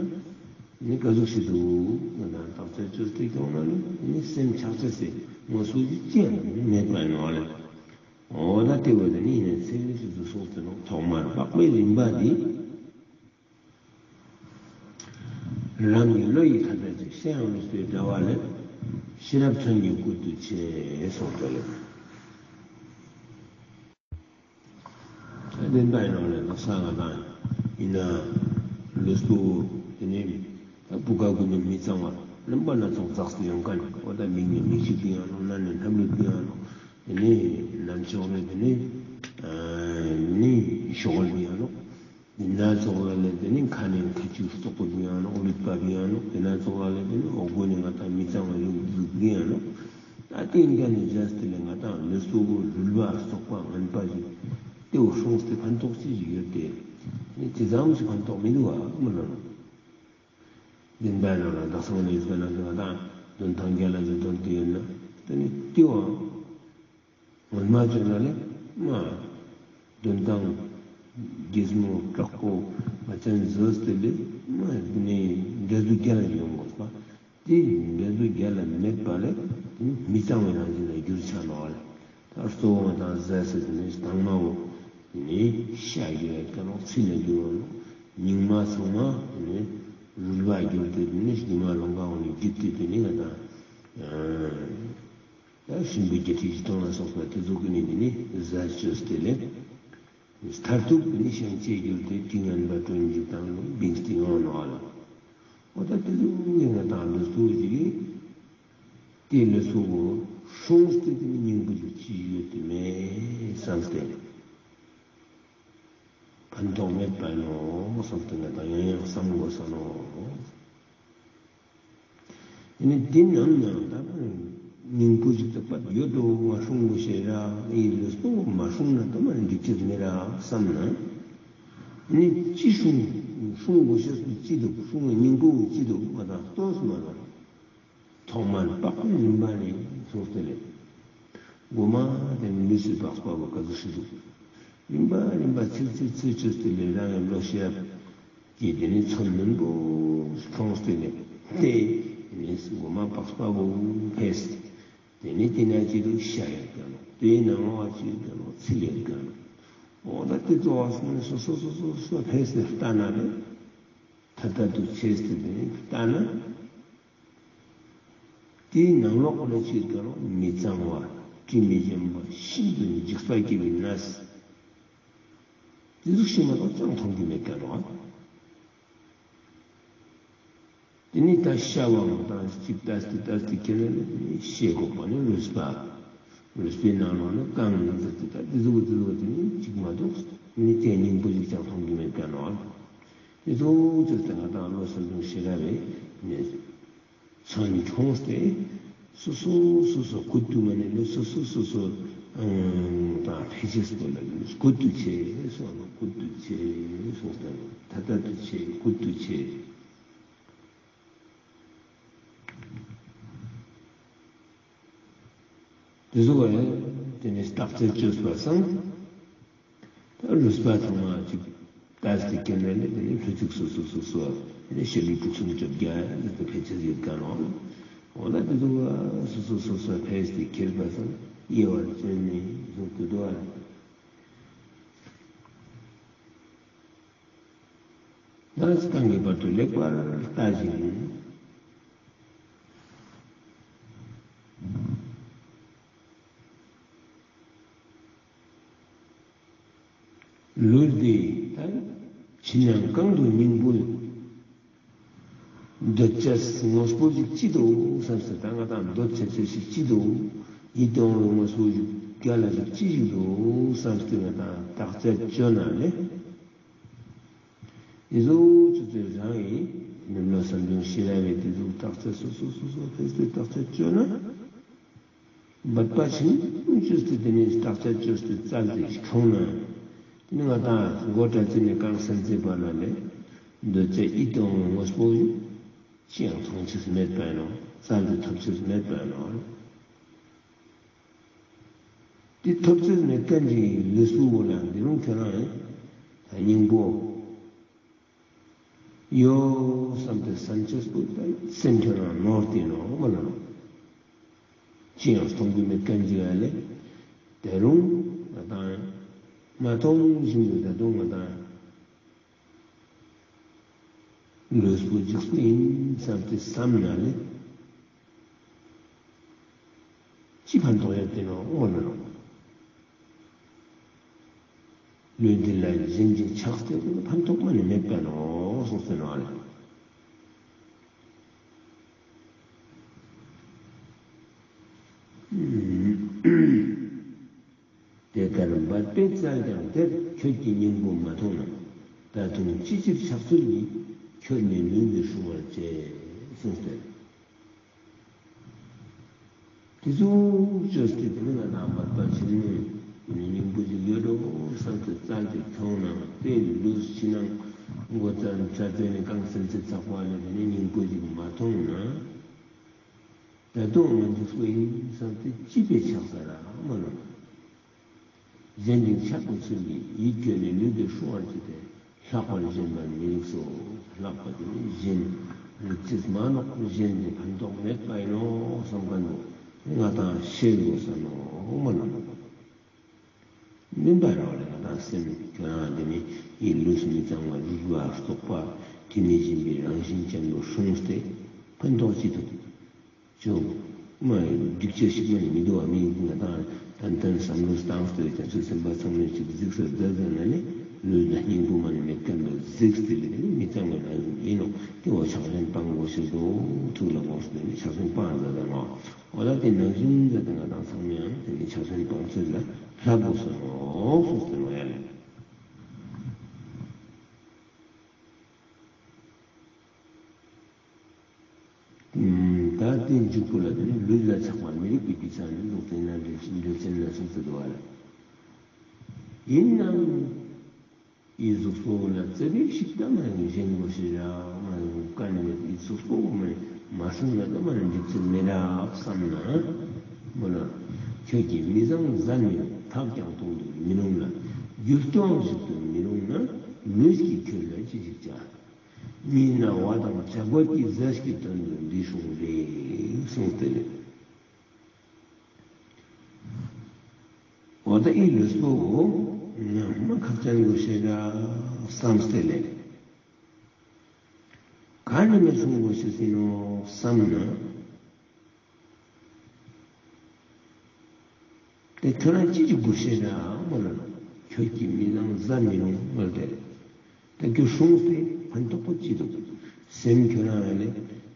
ནི་ག་ཟུག་ཞིག་འདུག་ང་དང་བརྟག་དཔྱད་བཅོས་ཏེ་ཁྱོང་ན་ནི་སེམས་ཆགས་ཅེས་སི་ངོ་སོ་ཅི་ཅི་ཡང་མེད་པ་ཡིན་ནོ་ལེ། འོ་ད་དེ་བོ་དེ་ནི་ཡིན་ནས་ཚེ་ཞིག་ཏུ་སོང་སྟེ་ནོག། ཐོག་མར་པགས་པའི་རིམ་པ་འདི། རང་གི་བློ་ཡིས་ཐ་དད་ཅིག་ཤེས་ཡང་ལུས་པའི་དྲ་བ་ལས། ཤེས་རབ་མཚོན་གྱི་སྐུད་དུ་ཆེ་གསུངས་ཏེ་ལེ། དེ་འདྲ་ཡིན་ནོག་ལེ། ལོ་གསར་ང་དང་ཡིན་ན་ལུས་པོ་དེ་ནི་ད་བུ་ག་གུ་ནི་མི་གཙང་བ་རྣམ་པ་སྣ་ཚོགས་འཛགས་ཏེ་ཡོང་མཁན། འོ་ད་མིག་ནི་མིག་ཤེས་ཀྱི་ཡང་ནོག། སྣ་ནི་སྣབས་ལུད་ཀྱི་ཡང་ནོག། དེ་ནི་རྣམ་ཅོག་ལས་དེ་ནི་ནི་ཤོག་ལ་ཡང་ནོག། དེ་སྣ་ཚོགས་ལ་ལས་དེ་ནི་ཁ་ནི་ཁ་ཆུ་ལྟོགས་པོ་ཡང་ནོག། ལུད་པ་ཡང་ནོག། དེ་སྣ་ཚོགས་ལ་ལས་དེ་ནི་འོ་མགོ་ནི་ང་དང་མི་གཙང་བ་ཡོད་ཟུག་ཡང་ནོག། ད་དེ་འགའ་ནི་བཞག་སྟེ་ལས་ང་དང་ལུས་པོ་རུལ་བ་བཙོག་པ་ངན་པ་ཞིག་དེ་བོ་སྲུངས་ཏེ་ཕན་ཐོགས་ཅི་ཞིག་ཡོད་དེ། ནི་དེ་ཙམ་ཞིག་ཕན་ཐོགས་མི་འདུག་བ་མི་ལ་ནོག། དེ་འདྲ་ནང་ལ་དག་ས་ནས་ཡོད་པ་ན་དེ་བ་དང་དོན་ཐང་རྒྱལ་ལ་ཞིག་དོན་དེ་ཡོད་ན་དེ་ནི་དེ་བ། སྔོན་མ་ཅོ་ན་ལེ་མ། དོན་དང་རྒྱལ་མོ་དྲག་པོ་མ་ཅན་བཟོས་ཏེ་ལེ་མ་ནི་འདྲ་འདུག་རྒྱལ་ལ་ཡོང་དགོས་པ། དེ་འདྲ་འདུག་རྒྱལ་ལ་མེད་པ་ལེ་དེ་ནི་མི་གཙང་བའི་རང་བཞིན་ལ་གྱུར་ཆ་ནོག་ལེ། ད་གཙོ་བོ་དང་ཟས་ཟེར་དེ་ནི་དང་མ་བོ་དེ་ནི་ཤ་གྱུར་ཡོད་ཀ་ནོག། ཚིལ་ལ་གྱུར་བ་ནོག། སྙིགས་མ་ཚང་མ་དེ་ནི་རུལ་བ་གྱུར་ཏེ་དེ་ནི་སྙིགས་མ་ལོང་ག་འོ་ནི་རྒྱུད་དེ་དེ་ནི་ང་དང་། ཡང་སྲིན་པོ་བརྒྱད་ཁྲི་བཞི་སྟོང་ལ་སོགས་པ་དེ་ཚོ་གི་ནི་དེ་ནི་ཟས་བཅོས་ཏེ་ལེ། མཐར་ཐུག་དེ་ནི་ཤིང་བཅད་གྱུར་ཏེ་དྲི་ངན་པ་དྲོན་བཅུད་དང་ལུས་བིངས་ཏེ་ཡོང་ནོག་ལེ། འོ་ད་དེ་ཚོ་གི་ང་དང་ལུས་པོ་ཞིག་གི་དེ་ལུས་པོ་སྲུངས་ཏེ་དེ་ནི་སྙིང་པོ་ཞིག་ཅི་ཡོད་དེ་མེད་བསམ་སྟེ། ཕན་ཐོགས་མེད་པ་ནོག་བསམ་སྟེ་ང་དང་ཡང་ཡང་བསམ་དགོས་ས་ནོག། དེ་ནི་དེ་ནང་ནང་ད་སྙིང་པོ་ཞིག་ཏུ་པད་ཡོད་དོ་ང་སྲུང་དགོས་ཤེས་ར་ཡི་ལུས་པོ་མ་སྲུང་ན་ད་མ་འགྲིག་ཅེས་མེད་ར་བསམ་ན། དེ་ནི་ཅི་སྲུང་སྲུང་དགོས་ཤེས་སུ་ཅི་འདུག་སྲུང་བའི་སྙིང་པོ་ཅི་འདུག་ང་དང་ལྟོས་མ་ལ། ཐོག་མར་པགས་པའི་རིམ་པ་ནས་སོང་སྟེ་ལེ། མགོ་མ་དེ་ནི་ལུས་སི་པགས་པ་བོ་ག་ཟུག་ཞིག་འདུག་རིམ་པ་རིམ་པ་ཚིག་ཚིག་ཚིག་བཅོས་ཏེ་ལེ་རང་ཡང་བློ་ཤེས་ཀྱི་དེ་ནི་ཚོམ་མུན་པོ་ཁྲོངས་ཏེ་ལེ། དེ་ནི་མགོ་མ་པགས་པ་བོ་ཕེས། དེ་ནི་དེ་ན་ཅི་འདུག་ཤ་ཡོད་ཀ་ནོག། དེའི་ནང་ལོགས་ཅི་ཡོད་ཀ་ནོག། ཚིལ་ཡོད་ཀ་ནོག། འོ་ད་དེ་ཚོ་བ་སོ་སོ་སོ་སོ་སོ་ཕེས་ཏེ་ལྟ་ན་ལེ། ཐ་ཐ་དུ་ཆེས་ཏེ་དེ་ནི་ལྟ་ན། དེའི་ནང་ལོགས་ལ་ཅི་ཡོད་ཀ་ནོག། མི་གཙང་བ་དྲི་མི་ཞིམ་པ་ཤིན་ཏུ་འཇིགས་པ་སྐྱེ་བའི་ནད། དེ་ཟུག་ཤིག་མ་གཏོགས་ཅང་མཐོང་གི་མེད་ཀ་ནོག། དེ་ནི་ད་ཤ་བའང་དང་ཅིག་ལྟས་ཏེ་ལྟས་ཏེ་ཁྱེར་ནས་ནི་ཤེས་དགོས་པ་ནི་ལུས་པ། ལུས་པའི་ནང་ལོགས་ནི་གང་ཟེར་ཏེ་ད་དེ་ཟུག་དེ་ཟུག་དེ་ནི་ཅིག་མ་གཏོགས་ནི་དེ་སྙིང་པོ་ཞིག་ཅང་མཐོང་གི་མེད་ཀ་ནོག། དེ་ཚོ་ཅོས་ཏེ་ང་དང་བློ་བཟང་པོ་ཤེས་རབ་བས་ནི། ཚོན་ཁྲོངས་ཏེ། སོ་སོ་སོ་སོ་ཀུད་དུ་མ་ནེ་ལེ་སོ་སོ་སོ་སོ་དང་ཕལ་ཆེར་སོ་ལ་ཀུད་དུ་ཆེ་སོ་ན་ཀུད་དུ་ཆེ་སོ་ལ་ཐ་ཐ་དུ་ཆེ་ཀུད་དུ་ཆེ། དེ་ཟུག་བ་ཡང་དེ་ནི་བརྟག་དཔྱད་བཅོས་པ་སང་། ད་ལུས་པ་ཚང་མ་ཅིག་ལྟས་ཏེ་ཁྱེར་ནས་ནི་དེ་ནི་ལྷུ་ཚིགས་སོ་སོ་སོ་སོ་དེ་ནི་ཤེས་ལུས་དྲུག་གསུམ་བཅོ་བརྒྱད་ལ་དེ་ཕལ་ཆེར་ཡོད་ཀ་ནོག། འོ་ན་དེ་ཚོ་སོ་སོ་སོ་སོ་ཕལ་ཏེ་ཁྱེར་པ་སང་དབྱེ་བར་བཅོས་ནས་བཟུང་དུ་འདུག་ཨ། ད་རྩ་བའི་བར་དུ་ལེགས་པར་ལྟ་ཞིང་། ལུས་འདི་ད་ཕྱི་ནང་གང་དུ་སྙིང་པོ་འདོད་བྱ་དངོས་པོ་ཞིག་ཅི་འདུག་བསམ་སྟེ་ད་ང་དང་འདོད་བྱ་བྱ་ཞིག་ཅི་འདུག་ཡིད་དུ་འོང་བའི་དངོས་པོ་ཞིག་རྒྱ་ལ་ཞིག་ཅི་ཞིག་འདུག་བསམ་སྟེ་ང་དང་བརྟག་དཔྱད་བཅོས་ན་ལེ། འི་ཟུག་ཅོས་ཏེ་རང་ངི་མི་མ་བསམ་བྱུང་ཤེས་རབ་བས་འི་ཟུག་བརྟག་དཔྱད་སོ་སོ་སོ་སོ་ཕེས་ཏེ་བརྟག་དཔྱད་བཅོས་ན། འབད་པ་ཆེན་པོ་ཅོས་ཏེ་དེ་ནི་བརྟག་དཔྱད་བཅོས་ཏེ་བཙལ་ཏེ་ཁྱོང་ན། དེ་ནི་ང་དང་མགོ་སྐྲ་རྩེ་ནས་རྐང་སེན་ཚེ་བར་ན་ལེ། འདོད་བྱ་ཡིད་དུ་འོང་བའི་དངོས་པོ་ཅི་ཡང་མཐོང་ཅེས་མེད་པ་ཡིན་ནོག། བཙལ་ཏེ་ཐོབ་ཅེས་མེད་པ་ཡིན་ནོག། དེ་ཐོབ་ཅེས་མེད་མཁན་གྱི་ལུས་པོ་བོ་ལ་འདི་རུང་ཁྱོད་རང་ཡིན་ད་སྙིང་པོ་ཡོད་བསམ་སྟེ་སེམས་ཅོས་པོ་ད་སེམས་ཁྱོད་རང་ནོར་ཏེ་ནོག་མ་ལ་ནོག། ཅི་ཡང་མཐོང་གི་མེད་མཁན་གྱི་ཨ་ལེ། དེ་རུང་ ང་དང་མ་མཐོང་བཞིན་དུ་ད་དུང་ང་དང་ལུས་པོ་འཇིགས་པོ་ཡིན་བསམ་སྟེ་བསམ་ན་ལེ། ཅི་ཕན་ཐོགས་ཡོད་དེ་ནོག་འོ་ན་ནོག། ལུས་འདི་ལ་གཞན་གྱིས་ཆགས་ཏེ་ཕན་ཐོགས་མ་ནི་མེད་པ་ནོག་གསུངས་ཏེ་ནོག་ལེ། དེ་ལྟར་འབད་པས་བཙལ་ཀྱང་དེར། ཁྱོད་ཀྱི་སྙིང་པོ་མ་མཐོང་ན། ད་དུང་ཅི་ཕྱིར་ཆགས་ཚུལ་ཡིན། ཁྱོད་ནི་ལུས་འདི་སྲུང་བར་བྱེད། གསུངས་ཏེ། དེ་ཙོགས་ཅོས་ཏེ་དེ་ནི་ང་དང་མ་པ་ཕྱིར་ནི་སྙིང་པོ་ཞིག་ཡོད་འགྲོ་བསམ་སྟེ་བཙལ་ཏེ་ཁྱོང་ན་དེ་ལུས་ཕྱི་ནང་མགོ་རྩ་ནས་ཚར་ཏེ་ནི་རྐང་སེན་ཚེ་ཚག་པ་ལ་དེ་ནི་སྙིང་པོ་ཞིག་མ་མཐོང་ན། ད་དུང་ང་འཇིགས་པོ་ཡིན་བསམ་སྟེ་ཅི་ཕིའ་ཆགས་ས་ར་མ་ནོག། གཞན་གྱིས་ཆགས་པའི་ཚུལ་གྱིས། ཡིད་ཁྱོད་ནི་ལུས་འདི་སྲུང་བར་བྱེད་དེ། ལྷག་པར་གཞན་པར་མི་རིགས་སོ། ལྷག་པ་དེ་ནི་གཞན་རིགས་ཅེས་མ་ནོག། གཞན་དེ་ཕན་ཐོགས་མེད་པ་ཡིན་ནོག་བསམ་མཁན་པོ་ང་དང་ཤེས་དགོས་ས་ནོག་མ་ནོག། མིན་པ་ར་བ་ལེ་ང་དང་སེམས་ཁྱོད་རང་དེ་ནི་ཡིད་ལུས་མི་གཙང་བ་རུལ་བ་རྟོག་པ་དེ་ནི་སྦྱིན་པའི་རང་བཞིན་ཅན་པོ་སྲུངས་ཏེ་ཕན་ཐོགས་ཅི་ཐུབ། ཅོ། མ་སྒྲིག་ཆ་ཞིག་མ་ནི་མི་འདུག་བ། མི་ང་དང་ཏན་ཏན་བསམ་བློ་བཏང་སྟེ་ཡོད་ཀྱང་ཚུལ་སེམས་པ་ཚང་མས་ཅིག་གཟིགས་སུ་བསྡད་ཟེར་ན་ནི་ལུས་ལ་སྙིང་པོ་མ་ནི་མེད་མཁན་པོ་གཟིགས་ཏེ་ལས་ནི་མི་གཙང་བའི་རང་བཞིན་ཡིན་ནོག། དེ་བོ་ཕྱག་ཆེན་སྤང་དགོས་ཤེས་འདུག། ཐུགས་ལ་དགོངས་ཏེ་ནི་ཕྱག་ཆེན་སྤང་ཟེར་ཏེ་ནོག། འོ་ད་དེ་ནང་བཞིན་ཟེར་ཏེ་ང་དང་ཚང་མས་ཡང་དེ་ནི་ཕྱག་ཆེན་སྤང་ཚུལ་ལ་ལྷག་དགོས་སོ་ནོག་གསུངས་ཏེ་ནོག་ཡ་ལེ། ད་དེ་འཇུག་པོ་ལ་དེ་ནི་ལུས་ལ་ཆགས་པ་མི་རིགས་པའི་རྒྱུ་ཆ་ནི་ལུགས་དེ་ན་འགྲེལ་ཆེན་ལ་གསུངས་ཏེ་འདུག་བ་ལ། ཡིན་ནའང་ཡིད་གཟུགས་པོ་ལ་རྩེ་བའི་ཞིག་ད་མ་ཡིན་གཞན་དགོས་ཤེས་ར་མ་ཡིན་ཀ་ནི་མེད། ཡིད་གཟུགས་པོ་མ་ཡིན་མ་སྲུང་ན་ད་མ་ཡིན་འགྲིག་ཚུལ་མེད་ར་བསམ་ན། མོ་ལ་ཁྱོད་ཀྱི་མི་བཟང་བཟའ་མི་ཐག་ཀྱང་གཏོང་དུ་མི་རུང་ལ། རྒྱུ་སྟོང་ཞིག་ཏུ་མི་རུང་ན་ལུས་ཀྱིས་ཁྱོད་ལ་ཅི་ཞིག་བྱ། མི་ན་བ་དང་བྱ་རྒོད་ཀྱི་རྫས་ཀྱི་དོན་དུ་འདི་སྲུང་རེ་གསུངས་ཏེ་ལེ། འོ་ད་ཨི་ལུས་པོ་ངོ་མ་ཁག་ཅན་དགོས་ཤེས་ར་བསམ་སྟེ་ལེ། ག་ནི་མེད་སྲུང་དགོས་ཤེས་ཡིན་ནོག་བསམ་ན། དེ་ཁྱོད་རང་ཅི་ཅིག་དགོས་ཤེས་ར་མ་ལ་ཁྱོད་ཀྱི་མི་ནང་བཟའ་མི་རུང་མ་ལ་དེ། ད་ཁྱོད་སྲུངས་ཏེ་ཕན་ཐོགས་པོ་ཅི་འདུག། སེམས་ཁྱོད་རང་ར་ལེ།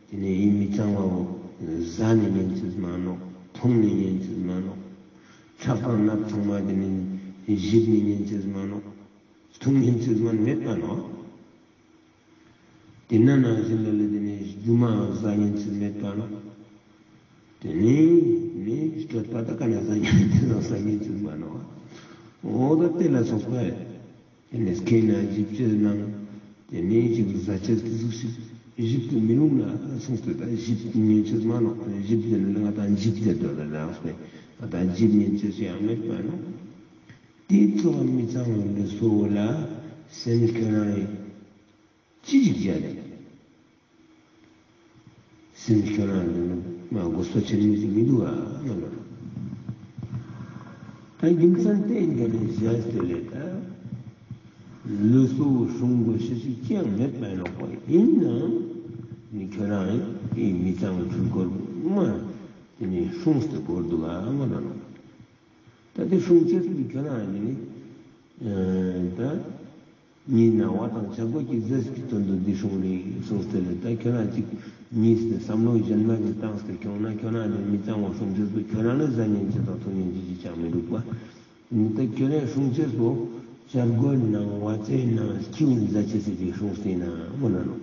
དེ་ནས་ཡིད་མི་གཙང་བ་བོ་བཟའ་ནི་ཉན་ཅེས་མ་ནོག། འཐུང་ནི་ཉན་ཅེས་མ་ནོག། ཁྲག་དང་ནད་ཚང་མ་དེ་ནས་ཞིབ་ནི་ཉན་ཅེས་མ་ནོག། འཐུང་ཉན་ཅེས་མ་མེད་པ་ནོག། དེ་ན་ནང་བཞིན་ལ་ལེ་དེ་ནས་རྒྱུ་མ་བཟའ་ཉན་ཅེས་མེད་པ་ནོག། དེ་ནས་ནི་སྤྱོད་པ་ད་ག་ན་བཟའ་ཉན་ཅེས་བཟའ་ཉན་ཅེས་མ་ནོག། འོ་ད་དེ་ལ་སོགས་པ་དེ་ནས་སྐྱེ་ན་འཇིབ་ཅེས་ནང་དེ་ནས་ཅིག་བཟའ་ཅེས་དེ་ཟུག་ཞིག་ཞིབ་ཏུ་མི་རུང་ལ་གསུངས་ཏེ། ད་ཞིབ་ཉན་ཅེས་མ་ནོག། ཞིབ་དེ་ནི་ང་དང་འཇིབ་ཟེར་དོ་ལ་ནང་སོགས་པ་ད་འཇིབ་ཉན་ཅེས་ཡང་མེད་པ་ནོག། དེ་ཚོ་མི་གཙང་བའི་ལུས་པོ་ལ་སེམས་ཁྱོད་རང་ཡིན། ཅི་ཞིག་བྱ་རེད། སེམས་ཁྱོད་རང་ལ་མ་དགོས་པ་ཆེན་མོ་ཞིག་མི་འདུག་ཨ་ང་ལ། ད་རྒྱུ་མཚན་དེ་འདི་ནས་བཞག་སྟེ་ལེ་ད། ལུས་པོ་སྲུང་དགོས་ཤེས་ཞིག་ཅི་ཡང་མེད་པ་ཡིན་ནོག་པ། ཡིན་ནའང་ནི་ཁྱོད་རང་ཡིན་མི་གཙང་བའི་འཁྲུལ་འཁོར་མ་དེ་ནས་སྲུངས་ཏེ་བོར་འདུག་ཨ་ང་ལ་ནོག། ད་དེ་སྲུང་ཅེས་པོ་ཁྱོད་རང་ཡིན་ནི། ཨ་ད། མི་ན་བ་དང་བྱ་རྒོད་ཀྱི་རྫས་ཀྱི་དོན་དུ་འདི་སྲུང་རེ་གསུངས་ཏེ་ལེ། ད་ཁྱོད་རང་ཅིག་གཉིས་ཏེ་བསམ་བློ་གཞན་མ་ཞིག་བཏང་སྟེ་ཁྱོང་ན་ཁྱོད་རང་ནི་མི་གཙང་བ་སྲུང་ཅེས་པོ་ཁྱོད་རང་ལ་བཟའ་ཉན་ཅེས་དང་འཐུང་ཉན་ཅེས་ཅིག་ཅང་མི་འདུག་པ། ད་ཁྱོད་རང་སྲུང་ཅེས་པོ་བྱ་རྒོད་ནང་བ་ཙེ་ནང་ཁྱིའུ་བཟའ་ཅེས་ཟེར་ཏེ་སྲུངས་ཏེ་ན་མོ་ན་ནོག།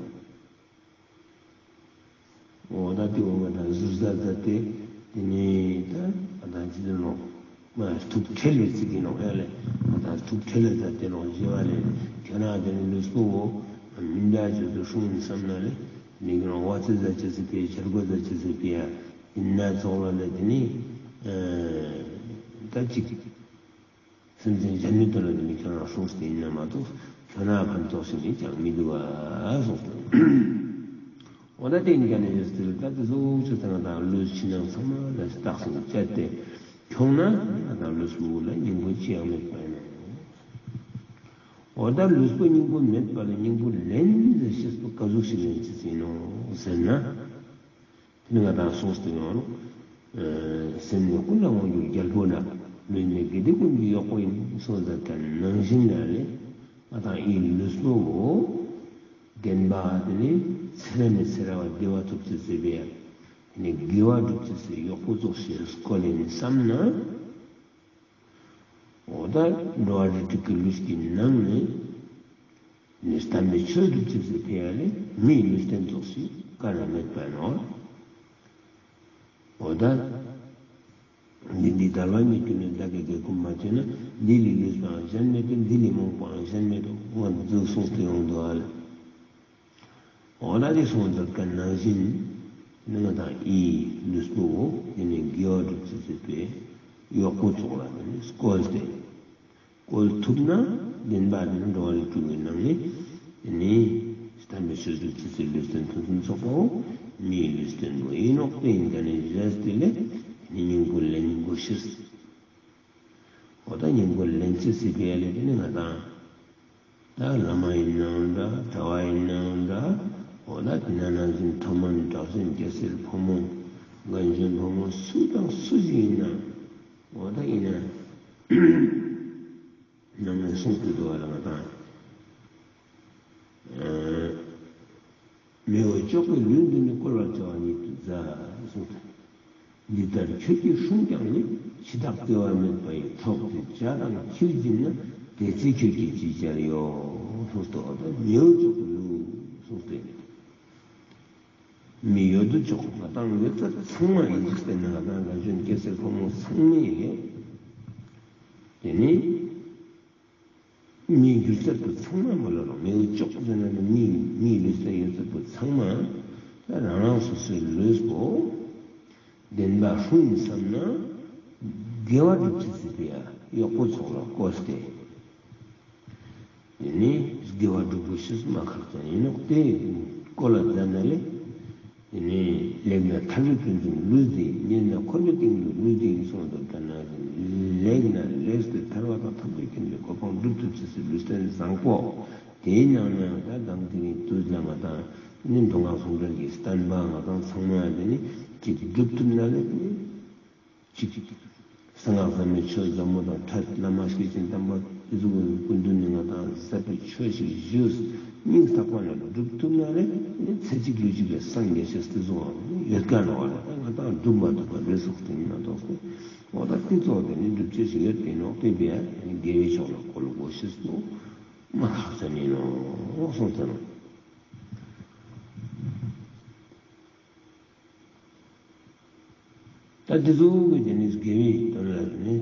འོ་ད་དེ་འོ་ང་དང་ཟུར་ཟ་ཟ་སྟེ་དེ་ནས་ད་ང་དང་ཅི་ཟེར་ནོག། མ་ཐུགས་ཁྲེལ་བའི་ཚིག་གི་ནོག་ཡ་ལེ། ང་དང་ཐུགས་ཁྲེལ་ལ་ཟ་སྟེ་ནོག་ཞེས་པ་ལེ། ཁྱོད་རང་དེ་ནི་ལུས་པོ་བོ་མི་འདྲ་ཅོས་ཏེ་སྲུང་བསམ་ན་ལེ། མི་གི་ནོག་བ་ཙེ་ཟ་ཅེས་ཟེར་ཏེ་བྱ་རྒོད་ཟ་ཅེས་ཟེར་ཏེ་ཡ་ཡིན་ན་ཚོགས་ལ་ལེ་དེ་ནི་ད་ཅིག་སེམས་ཅན་གཞན་མི་དོན་ལ་དེ་ནི་ཁྱོད་རང་སྲུངས་ཏེ་ཡིན་ན་མ་གཏོགས་ཁྱོད་རང་ཕན་ཐོགས་ཤིག་ནི་ཅང་མི་འདུག་ག་གསུངས་ཏེ། འོ་ད་དེ་ཡིན་ཀྱང་ནི་ཡོད་ཟེར་ད་དེ་ཟུག་ཅོས་ཏེ་ང་དང་ལུས་ཕྱི་ནང་ཚང་མ་ལ་བརྟག་ཅིང་དཔྱད་དེ་ མཐོང་ན་ང་དང་ལུས་པོ་ལ་སྙིང་པོ་ཅི་ཡང་མེད་པ་ཡིན་ནོག། འོ་ད་ལུས་པོ་སྙིང་པོ་མེད་པ་ལ་སྙིང་པོ་ལེན་ཟེར་ཤེས་པོ་ག་ཟུག་ཞིག་ལེན་ཅེས་ཡིན་ནོག་ཟེར་ན། དེ་ནི་ང་དང་གསུངས་ཏེ་ཡོང་ནོག། སེམས་ནི་ཀུན་ལ་དབང་བསྒྱུར་རྒྱལ་པོ་ན། ལུས་ནི་དགེ་སྡིག་ཀུན་གྱི་གཡོག་པོ་ཡིན། གསུངས་ཟེར་ཁན་ནང་བཞིན་ལ་ལེ། ང་དང་ཨི་ལུས་པོ་བོ་བདེན་པ་དེ་ནི་ཚེ་རབས་ནས་ཚེ་རབས་བདེ་བ་ཐོབ་ཅེས་སི་ཕིའ་དེ་ནི་དགེ་བ་སྒྲུབ་ཅེས་སི་གཡོག་པོ་ཙོགས་ཤིག་བཀོལ་ཡིན་བསམ་ན། འོ་ད་འགྲོ་བ་རིགས་དྲུག་གི་ལུས་ཀྱི་ནང་ནས་ནི་དམ་པའི་ཆོས་སྒྲུབ་ཅེས་སི་ཕིའ་ལེ་མིའི་ལུས་རྟེན་ཙོགས་ཤིག་ག་ར་མེད་པ་ནོག། འོ་ད་འདི་འདི་དལ་བ་ཉིད་ཀྱི་ལུས་བདག་གི་དགེ་སྒོ་མ་བཅོས་ན། འདི་ལས་ལུས་པའང་གཞན་མེད་དོ། འདི་ལས་རྨོངས་པའང་གཞན་མེད་དོ། འོ་འདི་ཙོགས་གསུངས་ཏེ་ཡོང་འདུག་ཨ་ལེ། འོ་ན་དེ་གསུངས་ཚར་ཁན་ནང་བཞིན་ནི་ང་དང་ཨི་ལུས་པོ་བོ་དེ་ནི་དགེ་བ་སྒྲུབ་ཅེས་སི་ཕིའ་གཡོག་པོ་ཙོགས་ལ་དེ་ནི་བཀོལ་ཏེ་བཀོལ་ཐུབ་ན་བདེན་པ་དེ་ནི་འགྲོ་བ་རིགས་དྲུག་གི་ནང་ནས་དེ་ནི་དམ་པའི་ཆོས་སྒྲུབ་ཅེས་སི་ལུས་རྟེན་ཕུན་སུམ་ཚོགས་པ་བོ་མིའི་ལུས་རྟེན་བོ་ཨིན་ནོག། དེ་ཨིན་ཁན་ནི་རེས་དེ་ལས་དེ་ནི་སྙིང་པོ་ལེན་དགོས་ཤེས། འོ་ད་སྙིང་པོ་ལེན་ཅེས་སི་ཕིའ་ལེ་དེ་ནི་ང་དང་ད་བླ་མ་ཨིན་ནའང་འདྲ། གྲྭ་བ་ཨིན་ནའང་འདྲ། འོ་ད་དེ་ན་ནང་བཞིན་མཐོ་དམན་གྲགས་ཅན་སྐྱ་སེར་ཕོ་མོ་རྒན་གཞོན་ཕོ་མོ་སུ་དང་སུ་ཞིག་ཨིན་ནའང་འོ་ད་ཨིན་ན་ནང་ནས་གསུངས་ཏེ་འདུག་པ་ལ་ང་དང་། མི་འོ་ཅོག་གི་ལུས་འདི་ནི་བཀོལ་བར་བྱ་བ་ཉིད་དུ་མཛའ། གསུངས་ཏེ། འདི་ལྟར་ཁྱོད་ཀྱིས་སྲུང་ཀྱང་ནི། འཆི་བདག་བརྩེ་བ་མེད་པ་ཡི། གྲོགས་ཏེ་བྱ་དང་ཁྱིར་འཛིན་ན། དེ་ཚེ་ཁྱོད་ཀྱིས་ཅི་བྱར་ཡོད། གསུངས་ཏེ་འོ་ད་མི་འོ་ཅོག་གི་ལུས་གསུངས་ཏེ། མི་ཡོད་དོ་ཅོག་ང་དང་ཡོད་ཚད་ཚང་མ་ཨིན་ཅིག་སྟེ་ནི་ང་དང་རྒན་གཞོན་སྐྱ་སེར་ཕོ་མོ་ཚང་མའི་དེ་ནི་མི་འགྱུར་ཚད་པོ་ཚང་མ་མ་ལོ་རང་མི་འོ་ཅོག་ཟེར་ན་ནི་མི་མི་ལུས་ས་ཡོད་ཚད་པོ་ཚང་མ་ད་རང་རང་སོ་སོའི་ལུས་པོ་བདེན་པ་སྲུང་བསམ་ན་དགེ་བ་སྒྲུབ་ཅེས་སི་ཕིའ་གཡོག་པོ་ཙོགས་ལ་བཀོལ་ཏེ། དེ་ནི་དགེ་བ་སྒྲུབ་དགོས་ཤེས་མ་ཁག་ཅན་ཨིན་ནོག། དེ་བཀོལ་ལ་མཛད་ན་ལེ། དེ་ནི་ལེགས་ན་ཐར་པའི་ཕུན་སུམ་ལུས་འདི་ཡིན། ཉེས་ན་འཁོར་བའི་གཏིང་དུ་ལུས་འདི་ཡིན་གསུངས་འདུག། ད་ནང་བཞིན་ལེགས་ན་ལེགས་ཏེ་ཐར་པ་དང་ཐམས་ཅད་མཁྱེན་པའི་གོ་འཕང་སྒྲུབ་ཐུབ་ཅེས་སི་ལུས་རྟེན་བཟང་པོ་དེའི་ནང་ནས་ད་དང་དེ་རིང་དུས་ལ་ང་དང་ནི་མདོ་སྔགས་ཟུང་འབྲེལ་གྱི་བསྟན་པ་ང་དང་ཚང་མ་དེ་ནི་གཅིག་སྒྲུབ་ཐུབ་ན་ལེ། དེ་ནི་གཅིག་གསང་སྔགས་ཟབ་མོའི་ཆོས་ཟབ་མོ་དང་ཕྲད་བླ་མ་སྐྱེས་ཆེན་དམ་པ་དེ་ཚོ་གི་སྐུ་མདུན་ནས་ང་དང་ཟབ་པའི་ཆོས་ཤིག་ཞུས། སྙིང་ཐག་པ་ནས་སྒྲུབ་ཐུབ་ན་ལེ་ཚེ་གཅིག་ལུས་གཅིག་ལ་སངས་རྒྱས་ཤེས་དེ་ཚོ་ཡོད་ཀ་ནོག་པ་ལེ། ད་ང་དང་སྒྲུབ་མ་ཐུབ་པ་རེ་སོགས་དེ་ཡིན་ན་ཐོག་སྟེ་འོ་ད་དེ་ཚོ་དེ་ནི་སྒྲུབ་བྱེད་ཞིག་ཡོད་དེ་ནོག། དེ་བས་དགེ་བའི་ཕྱོགས་ལ་བཀོལ་དགོས་ཤེས་པོ་མ་ཁག་ཅན་ཨིན་ནོག་གསུངས་ཏེ་ནོག། ད་དེ་ཚོ་གི་དེ་ནི་དགེ་བའི་དོན་ལ་ནི་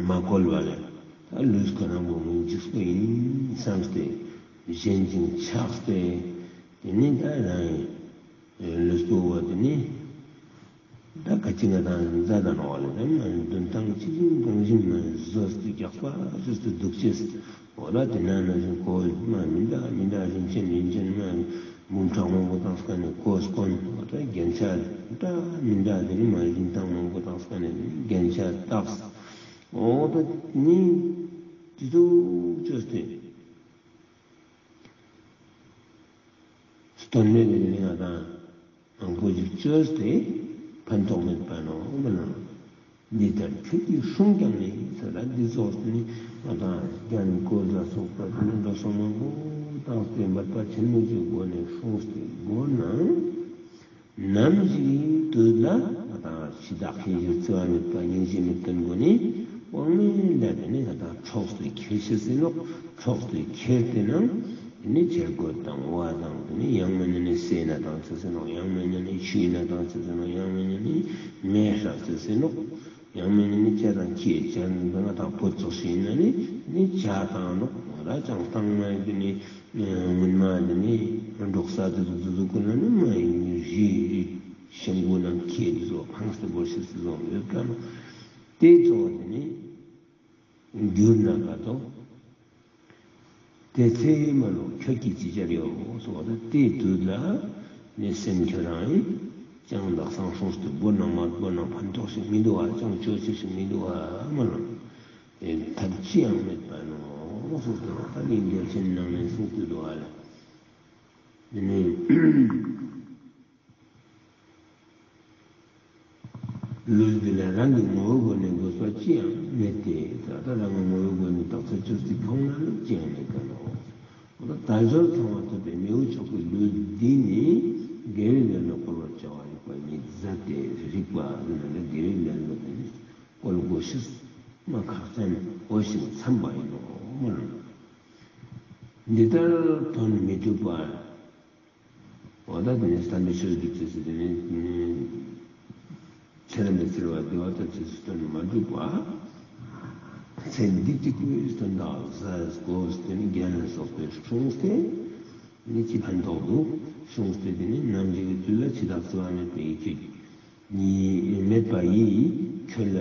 མ་བཀོལ་བ་ལ་ད་ལུས་ཁོ་རང་པོ་ངོ་འཇིགས་པོ་ཡིན་བསམས་ཏེ་ཞེན་ཅིང་ཆགས་ཏེ་དེ་ནི་ད་རང་ལུས་པོ་བོ་དེ་ནི་ད་ག་ཅི་ང་དང་མཛའ་ད་ནོག་པ་ལེ། ད་མ་འདོན་ཐང་ཅི་བཞིན་གང་བཞིན་མ་བཟོས་ཏེ་རྒྱགས་པ་བཟོས་ཏེ་འདུག་ཅེས། འོ་ལ་དེ་ན་ནང་བཞིན་ཁོ་མ་མི་འདྲ་མི་འདྲ་རིན་ཆེན་རིན་ཆེན་མ་འབུམ་ཕྲག་མང་པོ་བཏང་སྐབས་ནས་ཁོ་སྐོན། འོ་ད་རྒྱན་ཆ་འདྲ་མི་འདྲ་དེ་ནི་མ་རིན་ཐང་མང་པོ་བཏང་སྐབས་ནས་རྒྱན་ཆ་བཏགས། འོ་ད་ནི་དེ་ཚོ་བཅོས་ཏེ་སྟོན་མེད་ལས་ང་དང་མང་པོ་ཞིག་བཅོས་ཏེ་ཕན་ཐོགས་མེད་པ་ནོག་མ་ནོག། འདི་ལྟར་ཁྱོད་ཀྱིས་སྲུང་ཀྱང་ནི་ཟེར་ལ་འདི་ཚོགས་ནི་ང་དང་རྒྱན་གོས་ལ་སོགས་པ་དེ་ནི་འགྲོ་སོང་མང་པོ་བཏང་སྟེ་འབད་པ་ཆེན་མོ་ཞིག་སྒོ་ནས་སྲུངས་ཏེ་དགོས་ནའང་ནམ་ཞིག་དུས་ལ་ང་དང་འཆི་བདག་ཁྱིར་འཛིན་བརྩེ་བ་མེད་པ་སྙིང་རྗེ་མེད་མཁན་སྒོ་ནས་དབང་མེད་ལས་དེ་ནི་ང་དང་འཕྲོགས་ཏེ་ཁྱེར་ཤེས་ཨིན་ནོག། འཕྲོགས་ཏེ་ཁྱེར་ཏེ་ནང་དེ་ནི་ཆས་གོས་དང་བ་དང་དེ་ནི་ཡང་མིན་ན་ནི་ཟས་ན་བཏང་ཅེས་ཨིན་ནོག། ཡང་མིན་ན་ནི་ཆུ་ན་བཏང་ཅེས་ཨིན་ནོག། ཡང་མིན་ན་ནི་མེ་སྲེག་ཅེས་ཨིན་ནོག། ཡང་མིན་ན་ནི་ཇ་དང་ཁྱི་ཇ་ང་དང་བོད་ཙོགས་ཤིག་ཨིན་ན་ནི་ནི་ཇ་བཏང་ནོག། འོ་ད་ཅང་བཏང་མ་ཡིན་དེ་ནི་སྔོན་མ་དེ་ནི་འབྲོག་ས་དེ་ཚོ་དེ་ཚོ་ཀུན་ལ་ནི་མ་ཡིན་རི་རི་ཤིང་བུ་ནང་ཁྱི་དེ་ཚོ་ཕངས་ཏེ་བོར་ཤེས་དེ་ཚོ་ཡོད་ཀ་ནོག། དེ་ཚོ་དེ་ནི་འགྱུར་ན་ག་དོ། དེ་ཚེ་མ་ལོ་ཁྱོད་ཀྱིས་ཅི་བྱར་ཡོད་གསུངས་པ་དང་དེའི་དུས་ལ་ནི་སེམས་ཁྱོད་རང་ཡིན། ཅང་དག་སང་སོང་སྟེ་བོ་ནང་མ་བོ་ནང་ཕན་ཐོགས་ཤིག་མི་འདུག་ཨ། ཅང་ཅོ་ཅེས་ཤིག་མི་འདུག་ཨ་མ་ལོ། ཨེ་ཐབས་ཅི་ཡང་མེད་པ་ནོ་གསུངས་ཏེ་ནོ། ད་ནི་འགལ་ཆེན་ནང་ནས་གསུངས་ཏེ་འདུག་ཨ་ལ། དེ་ནི་ལུས་འདི་ལ་རང་གི་ངོ་བོའི་སྒོ་ནས་དགོས་པ་ཅི་ཡང་མེད་དེ། ད་ལྟ་རང་གི་ངོ་བོའི་སྒོ་ནས་དག་ས་ཅོས་ཏེ་ཁྱོང་ན་ལུས་ཅི་ཡང་མེད་ཀ་ནོ། འོ་ད་དལ་འབྱོར་ཚང་བ་ཐོབ་པའི་མི་དབུས་ཕྱོགས་ཀྱི་ལུས་འདི་ནི་བགེགས་རིགས་ལས་ལ་བཀོལ་བར་བྱ་བ་རིགས་པ་ཉིད་མཛད་དེ། རིགས་པ་ཟེར་ན་ནི་བགེགས་རིགས་ལས་ལ་དེ་ནི་བཀོལ་དགོས་ཤེས་མ་ཁག་ཅན་འོས་ཤིང་འཚམས་པ་ཡིན་ནོ་མ་ལོ། འདི་ལྟར་དོན་མི་འགྲུབ་པ། འོ་ད་དེ་ནི་བསྟན་པའི་ཆོས་སྒྲུབ་ཅེས་སི་དེ་ནི་ཚེ་རབས་ནས་ཚེ་རབས་བདེ་བ་དང་ཚེ་སྲོག་དོན་མ་འགྲུབ་པ། ཚེ་འདི་གཅིག་པུའི་དོན་དག་ཟས་གོས་དེ་ནི་རྒྱན་ལ་སོགས་པའི་སྲུངས་ཏེ་ནི་ཅི་ཕན་ཐོགས་འདུག། སྲུངས་ཏེ་དེ་ནི་ནམ་ཞིག་གི་དུས་ལ་འཆི་བདག་འཚེ་བ་མེད་པའི་ཡིད་ཁྱོད་ཉིད་མེད་པ་ཡིས་ཁྱོད་ལ་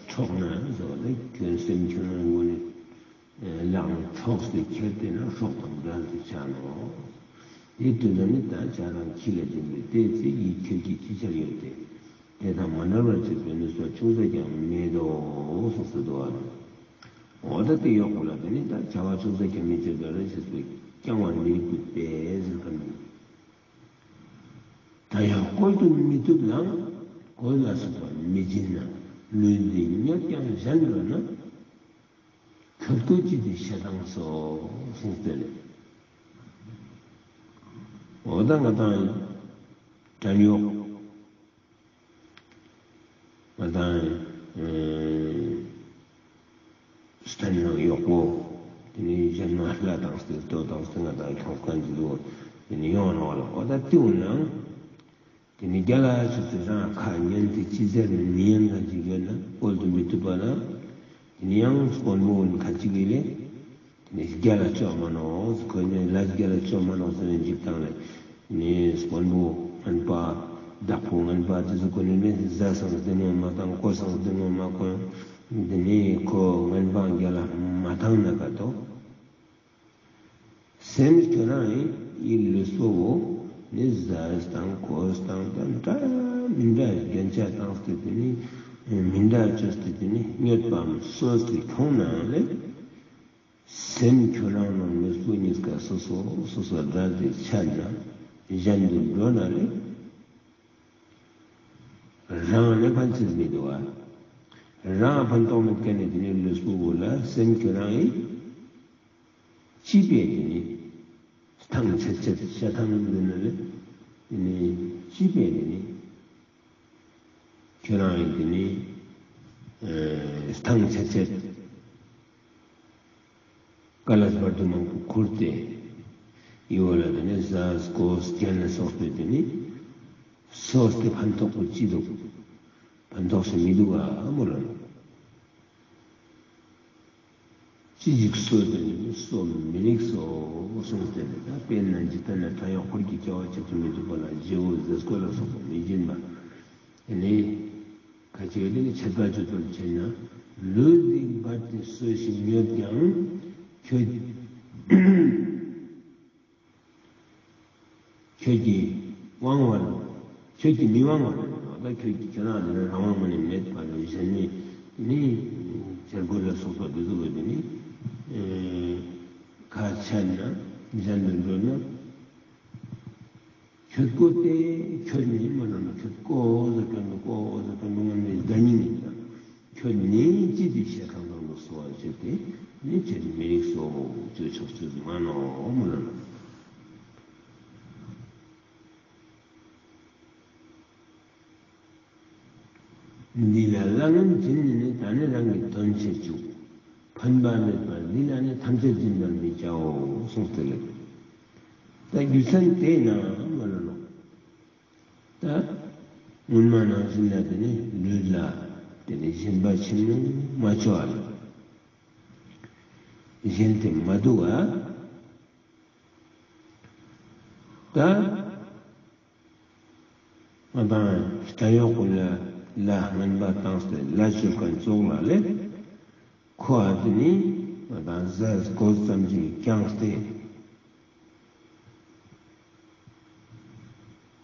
འཕྲོག་ན་ཟེར་བ་ལ་ཁྱོད་སེམས་ཁྱོད་རང་ངོ་ནས་ལག་ནས་འཕྲོགས་ཏེ་ཁྱེར་ཏེ་ན་སྲོག་དང་བྲལ་ཏེ་ཆ་ནོ། དེ་དུས་ན་ནི་ད་བྱ་རང་ཁྱི་ལ་སྦྱིན་པའི་ལྟས་ཚེ་ཡིད་ཁྱོད་ཀྱིས་ཅི་བྱར་ཡོད་དེ། དེ་དང་མ་བྲལ་བར་བྱེད་པའི་ནུས་པ་ཅུང་ཟད་ཀྱང་མེད་དོ་གསུངས་སུ་འདུག་ཨ། འོ་ད་དེ་ཡོག་པོ་ལ་དེ་ནི་ད་བྱ་བ་ཅུང་ཟད་ཀྱང་མི་བྱེད་པར་ཞེས་པའི་བསྐྱང་བར་མི་རིགས་པའི་དཔེ་ཟེར་ག་ནི། ད་ཡང་བཀོལ་དུ་མི་བཏུབ་ལ་གོས་ལ་སོགས་པ་མི་སྦྱིན་ན། ལུས་འདི་ཉོས་ཀྱང་གཞན་འགྲོ་ན། ཁྱོད་ཀོས་ཅི་སྟེ་ཞེ་སྡང་སོགས་གསུངས་ཏེ་ནི། འོ་ད་ང་དང་བྲན་གཡོག་ང་དང་བསྟན་ནང་གཡོག་པོ་དེ་ནི་གཞན་མ་ལ་བཏང་སྟེ་ལྟོ་བཏང་སྟེ་ང་དང་ཁྱོང་མཁན་ཅིག་འདུག། དེ་ནི་ཡོང་ནོག་ལ། འོ་ད་དེ་འུ་ནང་དེ་ནི་རྒྱལ་ལ་ཆུ་ཚོད་རང་ཁ་ཉན་ཏེ་ཅི་ཟེར་ནི་མི་ཉན་ན་ཅིག་ཡོད་ན་བཀོལ་དུ་མི་བཏུབ་པ་ན། དེ་ནི་ཡང་དཀོན་མོ་འུན་ཁ་ཅིག་གིས་ལས། དེ་ནི་རྒྱལ་ལ་བཅོ་མ་ནོག། ཁོ་ནི་ལ་རྒྱལ་ལ་བཅོ་མ་ནོག་ཟེར་ནས་འཇིགས་སྟངས་ལས། དེ་ནི་དཀོན་པོ་ངན་པ་བདག་པོ་ངན་པ་དེ་ཚོ་ཁོ་ནི་ནི་ཟས་སང་བདེ་མོ་མ་བཏང་། གོས་སང་བདེ་མོ་མ་གོན། དེ་ནི་ཁོ་ངན་པ་རྒྱལ་ལ་མ་བཏང་ན་ག་ཏོ། སེམས་ཁྱོད་རང་ཡི་ལུས་པོ་བོ་ནི་ཟས་དང་གོས་དང་ད་འདྲ་མི་འདྲ་རྒྱན་ཆ་བཏང་སྟེ་དེ་ནི་མི་འདྲ་བཅོས་ཏེ་དེ་ནི་སྨྱོས་པའམ་གསོས་ཏེ་ཁྱོང་ནའང་ལས། སེམས་ཁྱོད་རང་ནང་ལུས་པོ་གཉིས་ཀ་སོ་སོ་སོ་སོ་བྲལ་ཏེ་ཆད་ན་གཞན་དུ་འགྲོ་ན་ལས། རང་ནི་ཕན་ཆེར་མི་འདུག་ཨ། རང་ཕན་ཐོགས་མེད་མཁན་ནི་དེ་ནི་ལུས་པོ་བོ་ལ་སེམས་ཁྱོད་རང་ཡི་ཅི་པས་དེ་ནི་ཐང་ཆད་ཆད་ཤ་ཐང་འདི་ན་ལས་དེ་ནི་ཅི་པས་དེ་ནི་ཁྱོད་རང་ཡི་དེ་ནི་ཐང་ཆད་ཆད། ཀ་ལས་བར་དུ་མང་པོ་ཁུར་ཏེ། ཡི་བོ་ལ་དེ་ནི་ཟས་གོས་རྒྱན་ལ་སོགས་པའི་དེ་ནི་གསོས་ཏེ་ཕན་ཐོགས་པོ་ཅི་འདུག། ཕན་ཐོགས་ཤིག་མི་འདུག་ཨ་མོ་ལ། ཅི་ཞིག་གསོས་ཏེ་ནི་གསོ་མི་རིགས་སོ་གསུངས་ཏེ་ནི། ད་དཔེར་ན་འཇིག་རྟེན་ན་བྲན་གཡོག་ཕོར་གྱི་སྐྱེ་བ་བྱེད་དུ་མི་འཇུག་པ་ལ་བརྗེ་བོ་ཟས་གོས་ལ་སོགས་པ་མི་སྦྱིན་པ། དེ་ནི་ཁ་ཅིག་ཡོད་དེ་ནི་ཆད་པ་གཅོད་པར་བྱེད་ན། ལུས་འདི་འབད་དེ་གསོས་ཤིང་སྨྱོས་ཀྱང་ཁྱོད་ཁྱོད་ཀྱིས་དབང་བར་ཁྱོད་ཀྱིས་མི་དབང་བར། ད་ཁྱོད་ཀྱིས་ཁྱོད་རང་དེ་ནི་རང་དབང་མ་ནི་མེད་པ་ལས་གཞན་ནི་ནི་བྱ་རྒོད་ལ་སོགས་པ་འདི་ཚོ་གི་དེ་ནི་ཁ་ཆད་ན་གཞན་དུ་འགྲོ་ན། ཁྱོད་ཀོས་ཏེ་ཁྱོད་ནི་མ་ནོ་ན་ཁྱོད་ཀོས་ཟེར་ཁྱོད་ནི་ཀོས་ཟེར་ཁྱོད་ནི་ང་ནི་ཟླ་ཉིན་ནི་ད་ཁྱོད་ནི་ཅི་དེ་ཤ་ཐང་ཐང་དུ་གསོ་བར་བྱེད་དེ་ནི་ཁྱོད་མི་རིགས་སོ་ཅོ་ཆོག་ཅོ་མ་ནོ་མ་ནོ་ན། འདི་ལ་གླ་རྔན་བྱིན་ནས་ནི་ད་ནི་རང་གི་དོན་བྱེད་བཅུག། ཕན་པ་མེད་པར་འདི་ལ་ནི་ཐམས་ཅད་སྦྱིན་པར་མི་བྱའོ་གསུངས་ཏེ་ལེགས། ད་རྒྱུ་མཚན་དེ་ན་མ་ལ་ནོ། ད་སྔོན་མ་ནང་བཞིན་ལ་དེ་ནི་ལུས་ལ་དེ་ནི་སྦྱིན་པ་ཆེན་མོ་མ་བཅོ་བ་ལ་གཞན་དེ་མ་འདུག་ཨ། ད་ང་དང་བྲན་གཡོག་གུན་ལ་ལ་རྔན་པ་བཏང་སྟེ་ལ་བཅོ་མཁན་ཙོགས་ལ་ལས། ཁོ་ཨ་དེ་ནི་ང་དང་ཟས་གོས་ཙམ་ཞིག་བསྐྱངས་ཏེ།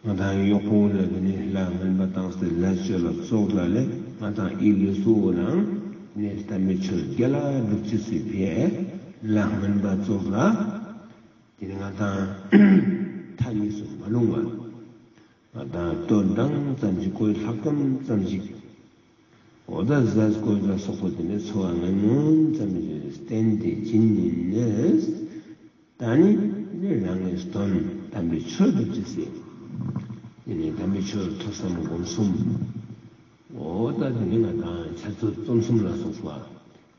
ང་དང་གཡོག་པོ་ལ་དེ་ནི་ལས་ངན་པ་བཏང་སྟེ་ལས་བཅོལ་ལ་ཙོགས་ལ་ལས་ང་དང་ཨི་ལུས་པོ་ནང་དེ་ནི་དམ་པའི་ཆོས་རྒྱལ་ལ་སྒྲུབ་ཅེས་སི་ཕི་ཡ་ལས་ངན་པ་ཙོགས་ལ་དེ་ནི་ང་དང་མཐའ་གཉིས་སུ་མ་ལྷུང་བ། ང་དང་དོན་དང་ཙམ་ཞིག་གོས་ལྷག་ཙམ་ཙམ་ཞིག་འོ་ད་ཟས་གོས་ལ་སོགས་པ་དེ་ནི་འཚོ་བ་ངན་ངོན་ཙམ་ཞིག་བསྟེན་ཏེ་སྦྱིན་ནི་ནི། ད་ནི་ནི་རང་ངི་དོན་དམ་པའི་ཆོས་སྒྲུབ་ཅེས་སི། དེ་ནི་དམ་པའི་ཆོས་ཐོས་བསམ་སྒོམ་གསུམ། འོ་ད་དེ་ནི་ང་དང་འཆད་རྩོད་རྩོམ་གསུམ་ལ་སོགས་པ།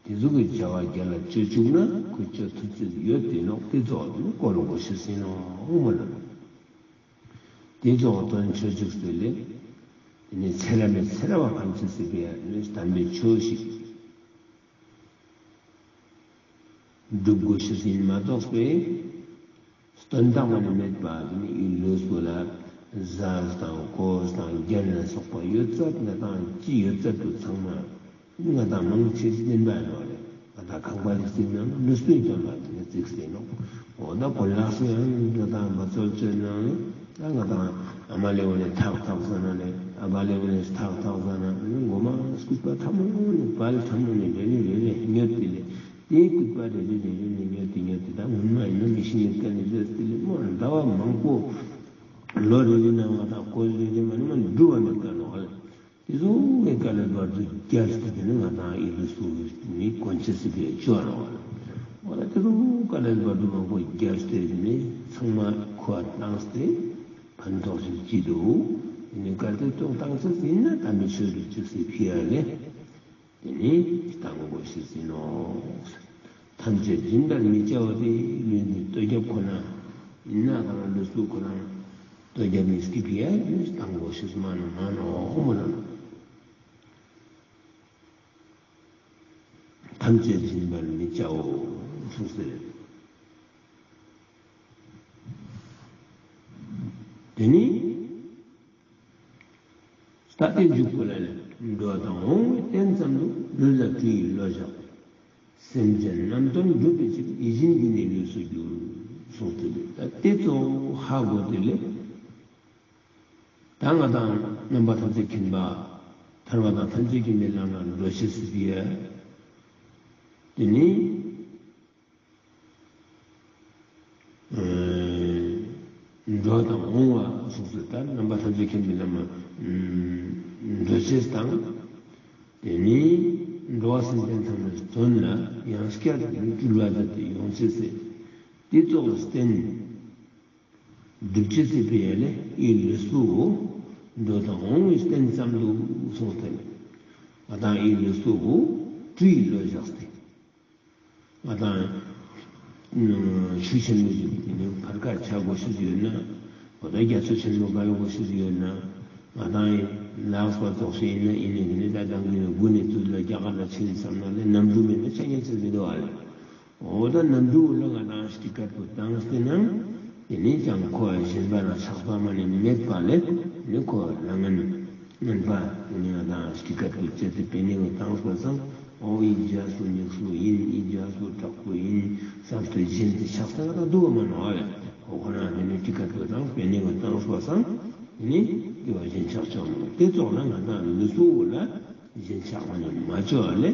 དེ་ཟུག་གི་བྱ་བ་རྒྱལ་ལ་བཅོ་བཅུག་ན་ཁོ་བཅོ་ཐུབ་ཅེས་ཡོད་དེ་ནོག། དེ་ཚོ་ནི་གོ་ལ་གོ་ཤེས་ཡིན་ནོག་མོ་ལ། དེ་ཚོ་དོན་བཅོ་བཅུག་སྟེ་ལས། དེ་ནི་ཚེ་རབས་ནས་ཚེ་རབས་བ་ཕན་ཅེས་སི་ཕི་ཡ་ནི་དམ་པའི་ཆོས་ཤིག་སྒྲུབ་དགོས་ཤེས་ཡིན་མ་གཏོགས་པའི་དོན་དག་མ་ནི་མེད་པ་དེ་ནི་ཨི་ལུས་པོ་ལ་ཟས་དང་གོས་དང་རྒྱན་ལ་སོགས་པ་ཡོད་ཚད་ང་དང་ཅི་ཡོད་ཚད་དུ་ཚང་མ་ང་དང་མང་ཆེ་ཅི་བསྟན་པ་ཡིན་ནོག་ལེ། ང་དང་ཁང་པ་ཞིག་བརྩིགས་ན་ལུས་པོའི་དོན་ལ་དེ་ནི་བརྩིགས་ཏེ་ནོག། འོ་ད་གོན་ལག་སི་ཡང་ང་དང་མ་ཚོར་ཅོས་ན་ལེ། ད་ང་དང་ཨ་མ་ལེ་བོ་ནི་ཐག་ཐག་ཟ་ན་ལེ། ཨ་བ་ལེ་བོ་ནི་ཐག་ཐག་ཟ་ན་ལེ། མགོ་མ་སྐུད་པ་ཐལ་མོ་ནི་བལ་ཐལ་མོ་ནི་རེ་རེ་རེ་རེ་ཉོས་ཏེ་ལེ། དེའི་སྐུད་པ་རེ་རེ་རེ་རེ་ནི་ཉོས་ཏེ་ཉོས་ཏེ་ད་སྔོན་མ་ཡིན་ན་མི་ཤི་ནི་ཀ་ནི་ཟེར་ཏེ་ལེ། མོ་ཟླ་བ་མང་པོ་ལོ་རེ་རེ་ན་ང་དང་གོས་རེ་རེ་མ་ནི་མ་འགྲུབ་པ་མེད་ཀ་ནོག་ལེ། དེ་ཚོ་ངའི་དཀའ་ལས་བར་དུ་རྒྱལ་ཏེ་དེ་ནི་ང་དང་ཨི་ལུས་སུ་ནི་གོན་ཅེས་སི་ཕི་ཡ་བཅོ་ར་བ་ལ། འོ་ད་དེ་ཚོ་དཀའ་ལས་བར་དུ་མང་པོ་རྒྱལ་ཏེ་དེ་ནི་ཚང་མ་ཁོ་བ་བཏང་སྟེ་ཕན་ཐོགས་ཤིག་ཅི་འདུག། དེ་ནི་གལ་ཏེ་ཐོག་བཏང་ཅེས་ཡིན་ན་དམ་པའི་ཆོས་སྒྲུབ་ཅེས་སི་ཕི་ཡ་ལེ། དེ་ནི་བཏང་དགོས་ཤེས་ཡིན་ནོག། ཐམས་ཅད་སྦྱིན་པར་མི་བྱའོ་སྟེ། ལུས་འདི་ལྟོ་རྒྱབ་ཁོ་ན་ཡིན་ན་དང་ལུས་པོ་ཁོ་ན་ལྟོ་རྒྱབ་མི་སྐྱིད་པའི་ཡ་ལུས་བཏང་དགོས་ཤེས་མ་ནོག་མ་ནོག་ཁོ་མོ་ལ། ཐམས་ཅད་སྦྱིན་པར་མི་བྱའོ་གསུངས་ཏེ། དེ་ནི་ད་དེ་འཇུག་པོ་ལ་ལས། འགྲོ་དང་འོང་བའི་རྟེན་ཙམ་དུ། ལུས་ལ་བྲུ་ཡི་ལོ་བཞག་སྟེ། སེམས་ཅན་རྣམས་དོན་སྒྲུབ་པའི་ཕྱིར། ཡིད་བཞིན་གྱི་ནི་ལུས་སུ་གྱུར། གསུངས་ཏེ་ལས། ད་དེ་ཚོ་ཧ་གོ་སྟེ་ལས། ད་ང་དང་རྣམ་པ་ཐམས་ཅད་མཁྱེན་པ། ཐར་པ་དང་ཐམས་ཅད་མཁྱེན་པའི་ལམ་ལ་འགྲོ་ཤེས་སི་ཕི་ཡ། དེ་ནི། འགྲོ་དང་འོང་བ་གསུངས་སོ། ད་རྣམ་པ་ཐམས་ཅད་མཁྱེན་པའི་ལམ་ལ་འགྲོ་ཅེས་དང་། དེ་ནི་འགྲོ་བ་སེམས་ཅན་ཚང་མའི་དོན་ལ་ཡང་བསྐྱར་དུ་སྤྲུལ་པ་མཛད་དེ་ཡོང་ཅེས་སི། དེ་ཙོགས་ལ་བརྟེན་སྒྲུབ་ཅེས་སི་ཕི་ཡ་ལས་ཨི་ལུས་པོ་འགྲོ་དང་འོང་བའི་རྟེན་ཙམ་དུ་གསུངས་ཏེ། ང་དང་ཨི་ལུས་པོ་བྲུ་ཡི་ལོ་བཞག་སྟེ། ང་དང་ཆུ་ཆེན་མོ་ཞིག་ནི་ཕར་ཁ་ཆ་དགོས་ཤེས་ཡོད་ན། འོ་ད་རྒྱ་མཚོ་ཆེན་མོ་བརྒལ་དགོས་ཤེས་ཡོད་ན། ང་དང་ལགས་པ་ཙོགས་ཤིག་ཡིན་ན་ཡིན་ནི་དེ་ནི་ད་དང་གི་ནི་དགུ་ནི་དུས་ལ་རྒྱ་གར་ལ་ཕྱིན་བསམ་ན་ལས་གནམ་གྲུ་མེད་ན་ཆ་ཉན་ཆ་མི་འདུག་ཨ་ལེ། འོ་ད་གནམ་གྲུ་ལ་ང་དང་ཊི་ཀེཊ་པོ་བཏང་སྟེ་ན། དེ་ནི་ཅང་ཁོ་ཞེན་པ་ན་ཆགས་པ་མ་ནི་མེད་པ་ལས་ནི་ཁོ་རང་ངན་ངན་པ་ནི་ང་དང་ཊི་ཀེཊ་པོ་བཅད་དེ་པེ་ནེ་བོ་བཏང་སོང་ཙང་། འོ་ཨི་རྒྱ་སུ་ཉེག་སུ་ཡིན། ཨི་རྒྱ་སུ་དྲག་པོ་ཡིན་བསམ་སྟེ་ཞེན་ཏེ་ཆགས་ས་ང་དང་འདུག་མ་ནོག་ཨ་ལེ། འོ་ཁོ་ན་དེ་ནི་ཊི་ཀེཊ་པོ་བཏང་པེ་ནེ་བོ་བཏང་སོང་ཙང་། དེ་ནི་དེ་བ་ཞེན་ཆགས་ཆོག་མ་ནོག། དེ་ཙོགས་ལ་ང་དང་ལུས་པོ་ལ་ཞེན་ཆགས་མ་ནི་མ་བཅོ་ཨ་ལེ།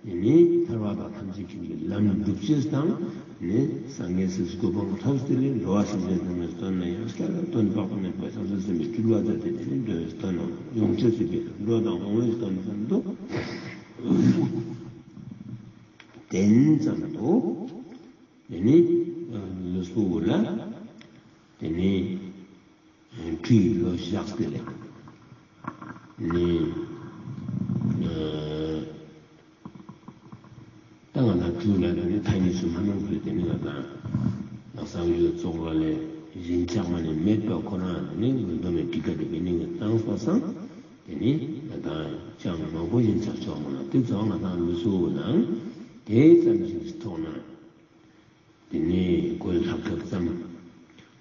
དེ་ནི་ཐར་པ་དང་ཐམས་ཅད་མཁྱེན་པའི་ལམ་སྒྲུབ་ཅེས་དང་། ནི་སངས་རྒྱས་སི་གོ་འཕང་ཐོབ་སྟེ་ལས་འགྲོ་བ་སེམས་ཅན་ཚང་མའི་དོན་ལ་ཡང་བསྐྱར་དོན་དཔག་ཏུ་མེད་པའི་བྱང་སེམས་སེམས་དཔའི་སྤྲུལ་པ་མཛད་དེ་དེ་ནི་འགྲོ་བའི་དོན་ལ་ཡོང་ཅེས་སི་ཕི་ཡ་འགྲོ་དང་འོང་བའི་དོན་ཙམ་དུ། རྟེན་ཙམ་དུ། དེ་ནི་ལུས་པོ་ལ་དེ་ནི་བྲུ་ཡི་ལོ་བཞག་སྟེ་ལས། ནི། ད་ང་དང་བྲུ་ལ་དེ་ནི་མཐའ་གཉིས་སུ་མ་ལྷུང་སྟེ་དེ་ནི་ང་དང་ལགས་སོ་ཡོད་ཙོགས་ལ་ལས་ཞེན་ཆགས་མ་ནི་མེད་པ་ཁོ་རང་དེ་ནི་མདོ་མེད་ཊི་ཀེཊ་པེ་ནེ་བོ་བཏང་སོང་ཙང་། དེ་ནི་ང་དང་ཅང་མང་པོ་ཞེན་ཆགས་ཆོག་མ་ནོག། དེ་ཙོགས་ང་དང་ལུས་པོ་ནང་དེ་ཙམ་ཞིག་ཐོག་ན། དེ་ནི་གོས་ལྷག་ཁབ་ཙམ།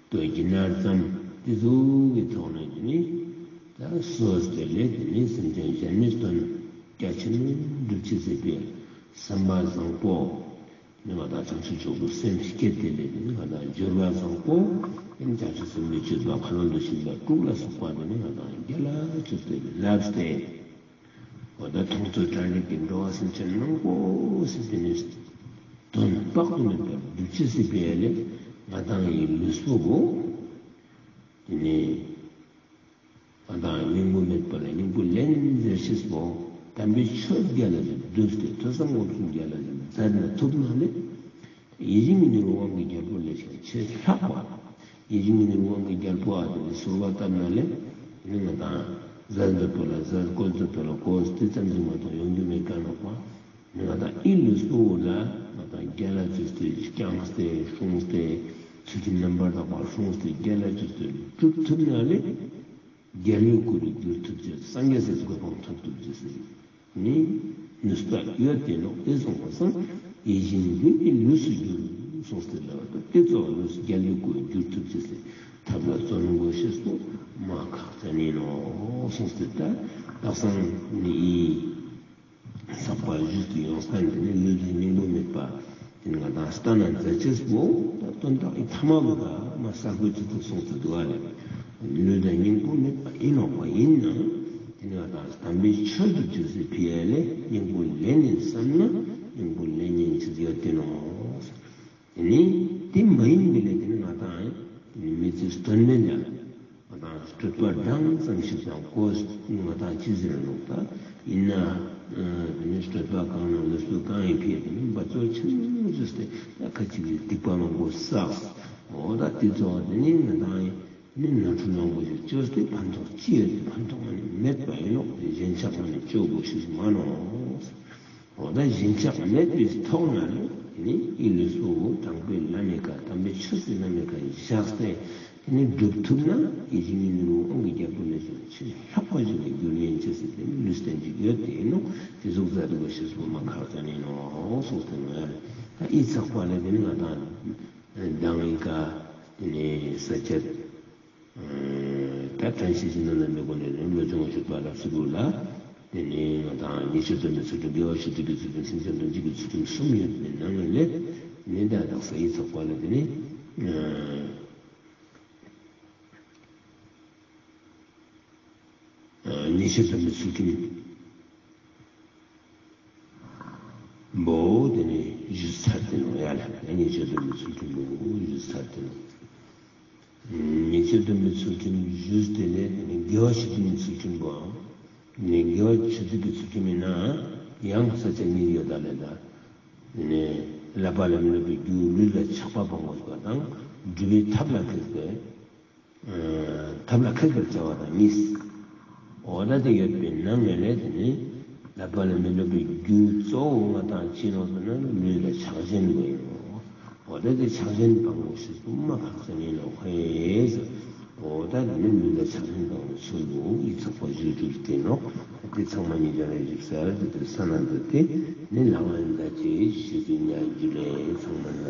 ལྟོ་གི་ནར་ཙམ། དེ་ཟུག་གི་ཐོག་ནས་དེ་ནི་ད་སོས་ཏེ་ལས་དེ་ནི་སེམས་ཅན་གཞན་མིར་དོན་རྒྱ་ཆེན་མོ་སྒྲུབ་ཅེས་སི་ཕི་ཡ་བསམ་པ་བཟང་པོ། ནི་ང་དང་བྱང་ཆུབ་མཆོག་ཏུ་སེམས་བསྐྱེད་དེ་ལས་ནི་ང་དང་འབྱོར་བ་བཟང་པོ་ནི་བྱང་ཆུབ་སེམས་དཔའི་སྤྱོད་པ་འཁོར་ལོ་བཞི་པ་དྲུག་ལ་སོགས་པ་ནི་ང་དང་རྒྱལ་ལ་ཅོས་ཏེ་ལབས་ཏེ། འོ་ད་མཐོང་ཚོལ་ཀྲ་རིག་གི་འགྲོ་བ་སེམས་ཅན་མང་པོ་ཞིག་དེ་ནི་དོན་དཔག་ཏུ་མེད་པར་སྒྲུབ་ཅེས་སི་ཕི་ཡ་ལས་ང་དང་ངི་ལུས་པོ་བོ་དེ་ནི་ང་དང་སྙིང་པོ་མེད་པ་ལ་སྙིང་པོ་ལེན་ཟེར་ཅེས་པོ་དམ་པའི་ཆོས་རྒྱལ་ལ་ཞིག་བསྡུས་ཏེ་ཐོས་བསམ་སྒོམ་གསུམ་རྒྱལ་ལ་ཞིག་མཛད་ན་ཐུབ་ན་ལེ། ཡིད་བཞིན་གྱི་ནོར་བུའི་དབང་གི་རྒྱལ་པོ་ལས་ཀྱང་ཆེས་ལྷག་པ། ཡིད་བཞིན་གྱི་ནོར་བུའི་དབང་གི་རྒྱལ་པོ་ཨ་དེ་ནི་གསོལ་བ་བཏབ་ན་ལེ། ནི་ང་དང་ཟས་མཛོད་པོ་ལ་ཟས་བཀོལ་མཛོད་པོ་ལ་བཀོལ་ཏེ་ཙམ་ཞིག་མ་གཏོགས་ཡོང་རྒྱུ་མེད་ཀ་ནོག་པ། ནི་ང་དང་ཨི་ལུས་པོ་ལ་ང་དང་རྒྱལ་ལ་ཅོས་ཏེ་བསྐྱངས་ཏེ་སྲུངས་ཏེ་ཚུལ་ཁྲིམས་རྣམ་པར་དག་པ་སྲུངས་ཏེ་རྒྱལ་ལ་ཅོས་ཏེ་སྒྲུབ་ཐུབ་ན་ལེ། རྒྱལ་བའི་སྐུ་རུ་འགྱུར་ཐུབ་ཅེས་སངས་རྒྱས་སི་གོ་འཕང་ཐོབ་ཐུབ་ཅེས་སི་ནི་ནུས་པ་ཡོད་དེ་ནོག་ཨེ་གསུངས་པ་སང་ཡིད་བཞིན་གྱི་ནི་ལུས་སུ་འགྱུར་གསུངས་ཏེ་ལ་བ་དང་དེ་ཚོ་ལུས་རྒྱལ་བའི་སྐུ་རུ་འགྱུར་ཐུབ་ཅེས་སི་ཐབས་ལ་བརྩོན་དགོས་ཤེས་པོ་མ་ཁག་ཅན་ཡིན་ནོག་གསུངས་ཏེ་ད་དག་སང་ནི་ཨི་ཚགས་པ་བཞི་སྟེ་ཡོང་སྟེ་ནི་ལུས་དང་སྙིང་པོ་མེད་པ་དེ་ནི་ང་དང་ལྟ་ན་མཛད་ཅེས་པོ་ད་དོན་དག་ཨི་ཐ་མ་བོ་ད་མ་གསལ་པོ་ཅིག་ཏུ་གསུངས་ཏེ་འདུག་ཨ་ལེ། ལུས་དང་སྙིང་པོ་མེད་པ་ཡིན་ནོག་པ་ཡིན་ནའང་དེ་ནི་ང་དང་དམ་པའི་ཆོས་སྒྲུབ་ཅེས་སི་ཕི་ཡ་ལེ་སྙིང་པོ་ལེན་ཡིན་བསམ་ན་སྙིང་པོ་ལེན་ཡིན་ཅེས་ཡོད་དེ་ནོག་དེ་ནི་དེ་མ་ཡིན་པའི་ལས་དེ་ནི་ང་དང་དེ་ནི་མི་ཚེ་དོན་མེད་ལ་ང་དང་སྤྲོས་པ་འགྲངས་ཙམ་ཞིག་དང་གོ་ང་དང་ཅི་ཟེར་ནོག་ད་ཡིན་ན་དེ་ནི་སྤྲོས་པ་གང་ན་ལུས་པོ་གང་ཡིན་ཕི་ཡ་དེ་ནི་འབད་རྩོལ་ཆེན་མོ་བཅོས་ཏེ་ད་ཁ་ཅིག་གི་སྡིག་པ་མང་པོ་བསགས། འོ་ད་དེ་ཚོ་དེ་ནི་ང་དང་ནི་ནོར་འཁྲུལ་མང་པོ་ཞིག་བཅོས་ཏེ་ཕན་ཐོགས་ཅི་ཡོད་དེ་ཕན་ཐོགས་མ་ནི་མེད་པ་ཡིན་ནོག་དེ་ཞེན་ཆགས་མ་ནི་བཅོ་དགོས་ཤེས་མ་ནོག་འོ་ད་ཞེན་ཆགས་མེད་པའི་ཐོག་ན་ནི་ཨི་ལུས་པོ་དྲང་པོའི་ལམ་མི་ཀ་དམ་པའི་ཆོས་སི་ལམ་མི་ཀ་བཞག་སྟེ་དེ་ནི་སྒྲུབ་ཐུབ་ན་ཡིད་བཞིན་གྱི་ནོར་བུའི་དབང་གི་རྒྱལ་པོ་ལས་ཀྱང་ཆེས་ལྷག་པ་ཞིག་ལ་འགྱུར་ཡིན་ཅེས་སི་དེ་ནི་ལུས་རྟེན་ཅིག་ཡོད་དེ་ཡིན་ནོག་དེ་ཟུག་མཛད་དགོས་ཤེས་པོ་མ་ཁག་ཅན་ཡིན་ནོག་གསུངས་ཏེ་ནོག་ཡ་ལེ། ད་ཨི་ཚགས་པ་ལས་དེ་ནི་ང་དང་མདང་ཨི་ཀ་དེ་ནི་ས་བཅད། ད་དྲན་ཤེས་ཀྱི་ནང་ན་མི་དགོས་ནས་ནི་བློ་སྦྱོང་བ་ཞུགས་པ་ལ་སུ་རུ་ལ། དེ་ནི་ང་དང་ཉེས་སྤྱོད་སྡོམ་པའི་ཚུལ་ཁྲིམས་དགེ་བ་བཅུ་དྲུག་གི་ཚུལ་ཁྲིམས་སེམས་ཅན་དོན་བྱེད་ཀྱི་ཚུལ་ཁྲིམས་གསུམ་ཡོད་པའི་ནང་ནས་ལས་ནི་ད་དག་ས་ཡི་ཚོགས་པ་ལ་དེ་ནི་ཉེས་སྤྱོད་སྡོམ་པའི་ཚུལ་ཁྲིམས། བོ་དེ་ནི་ཞུས་ཚར་ཏེ་ནོག་ཡ་ལེ། ཉེས་སྤྱོད་སྡོམ་པའི་ཚུལ་ཁྲིམས་བོ་ཞུས་ཚར་ཏེ་ནོག་ཉེས་སྤྱོད་སྡོམ་པའི་ཚུལ་ཁྲིམས་ཞུས་ཏེ་ལས་དེ་ནི་དགེ་བ་བཅུ་དྲུག་གི་ཚུལ་ཁྲིམས་བོ། དེ་ནི་དགེ་བ་བཅུ་དྲུག་གི་ཚུལ་ཁྲིམས་ཡིན་ན་ཡང་ས་བཅད་གཉིས་ཡོད་ད་ལེ་ད། དེ་ནི་བསླབ་པ་ལ་མི་སློབ་པའི་རྒྱུ་ལུས་ལ་ཆགས་པ་སྤང་དགོས་པ་དང་སྒྲུབ་པའི་ཐབས་ལ་མཁས་པའི་ཐབས་ལ་མཁས་པར་བྱ་བ་དང་གཉིས། འོ་ད་དེ་ཡོད་པའི་ནང་ནས་ལས་དེ་ནི་བསླབ་པ་ལ་མི་སློབ་པའི་རྒྱུ་གཙོ་བོ་ང་དང་ཅི་ནོག་ཟེར་ན་ལུས་ལ་ཆགས་ཞེན་དགོས་ཡིན་ནོག་འོ་ད་དེ་ཆགས་ཞེན་སྤང་དགོས་ཤེས་པོ་མ་ཁག་ཅན་ཡིན་ནོག་ཧེ། འོ་ད་དེ་ནི་ལུས་ལ་ཆགས་ཞེན་སྤང་བའི་ཚུལ་བོ་ཡི་ཚོགས་པ་བཞི་བཅུ་དེ་ནོག་དེ་ཚང་མ་ཉིད་ཀྱང་ལས་བཞུགས་ས་ར་དེ་དེ་ས་ན་འདུག་སྟེ་ནི་ལག་ལེན་ད་ཅེས་ཞུས་ཏེ་ཉན་རྒྱུ་ལས་ཚང་མ་ལ།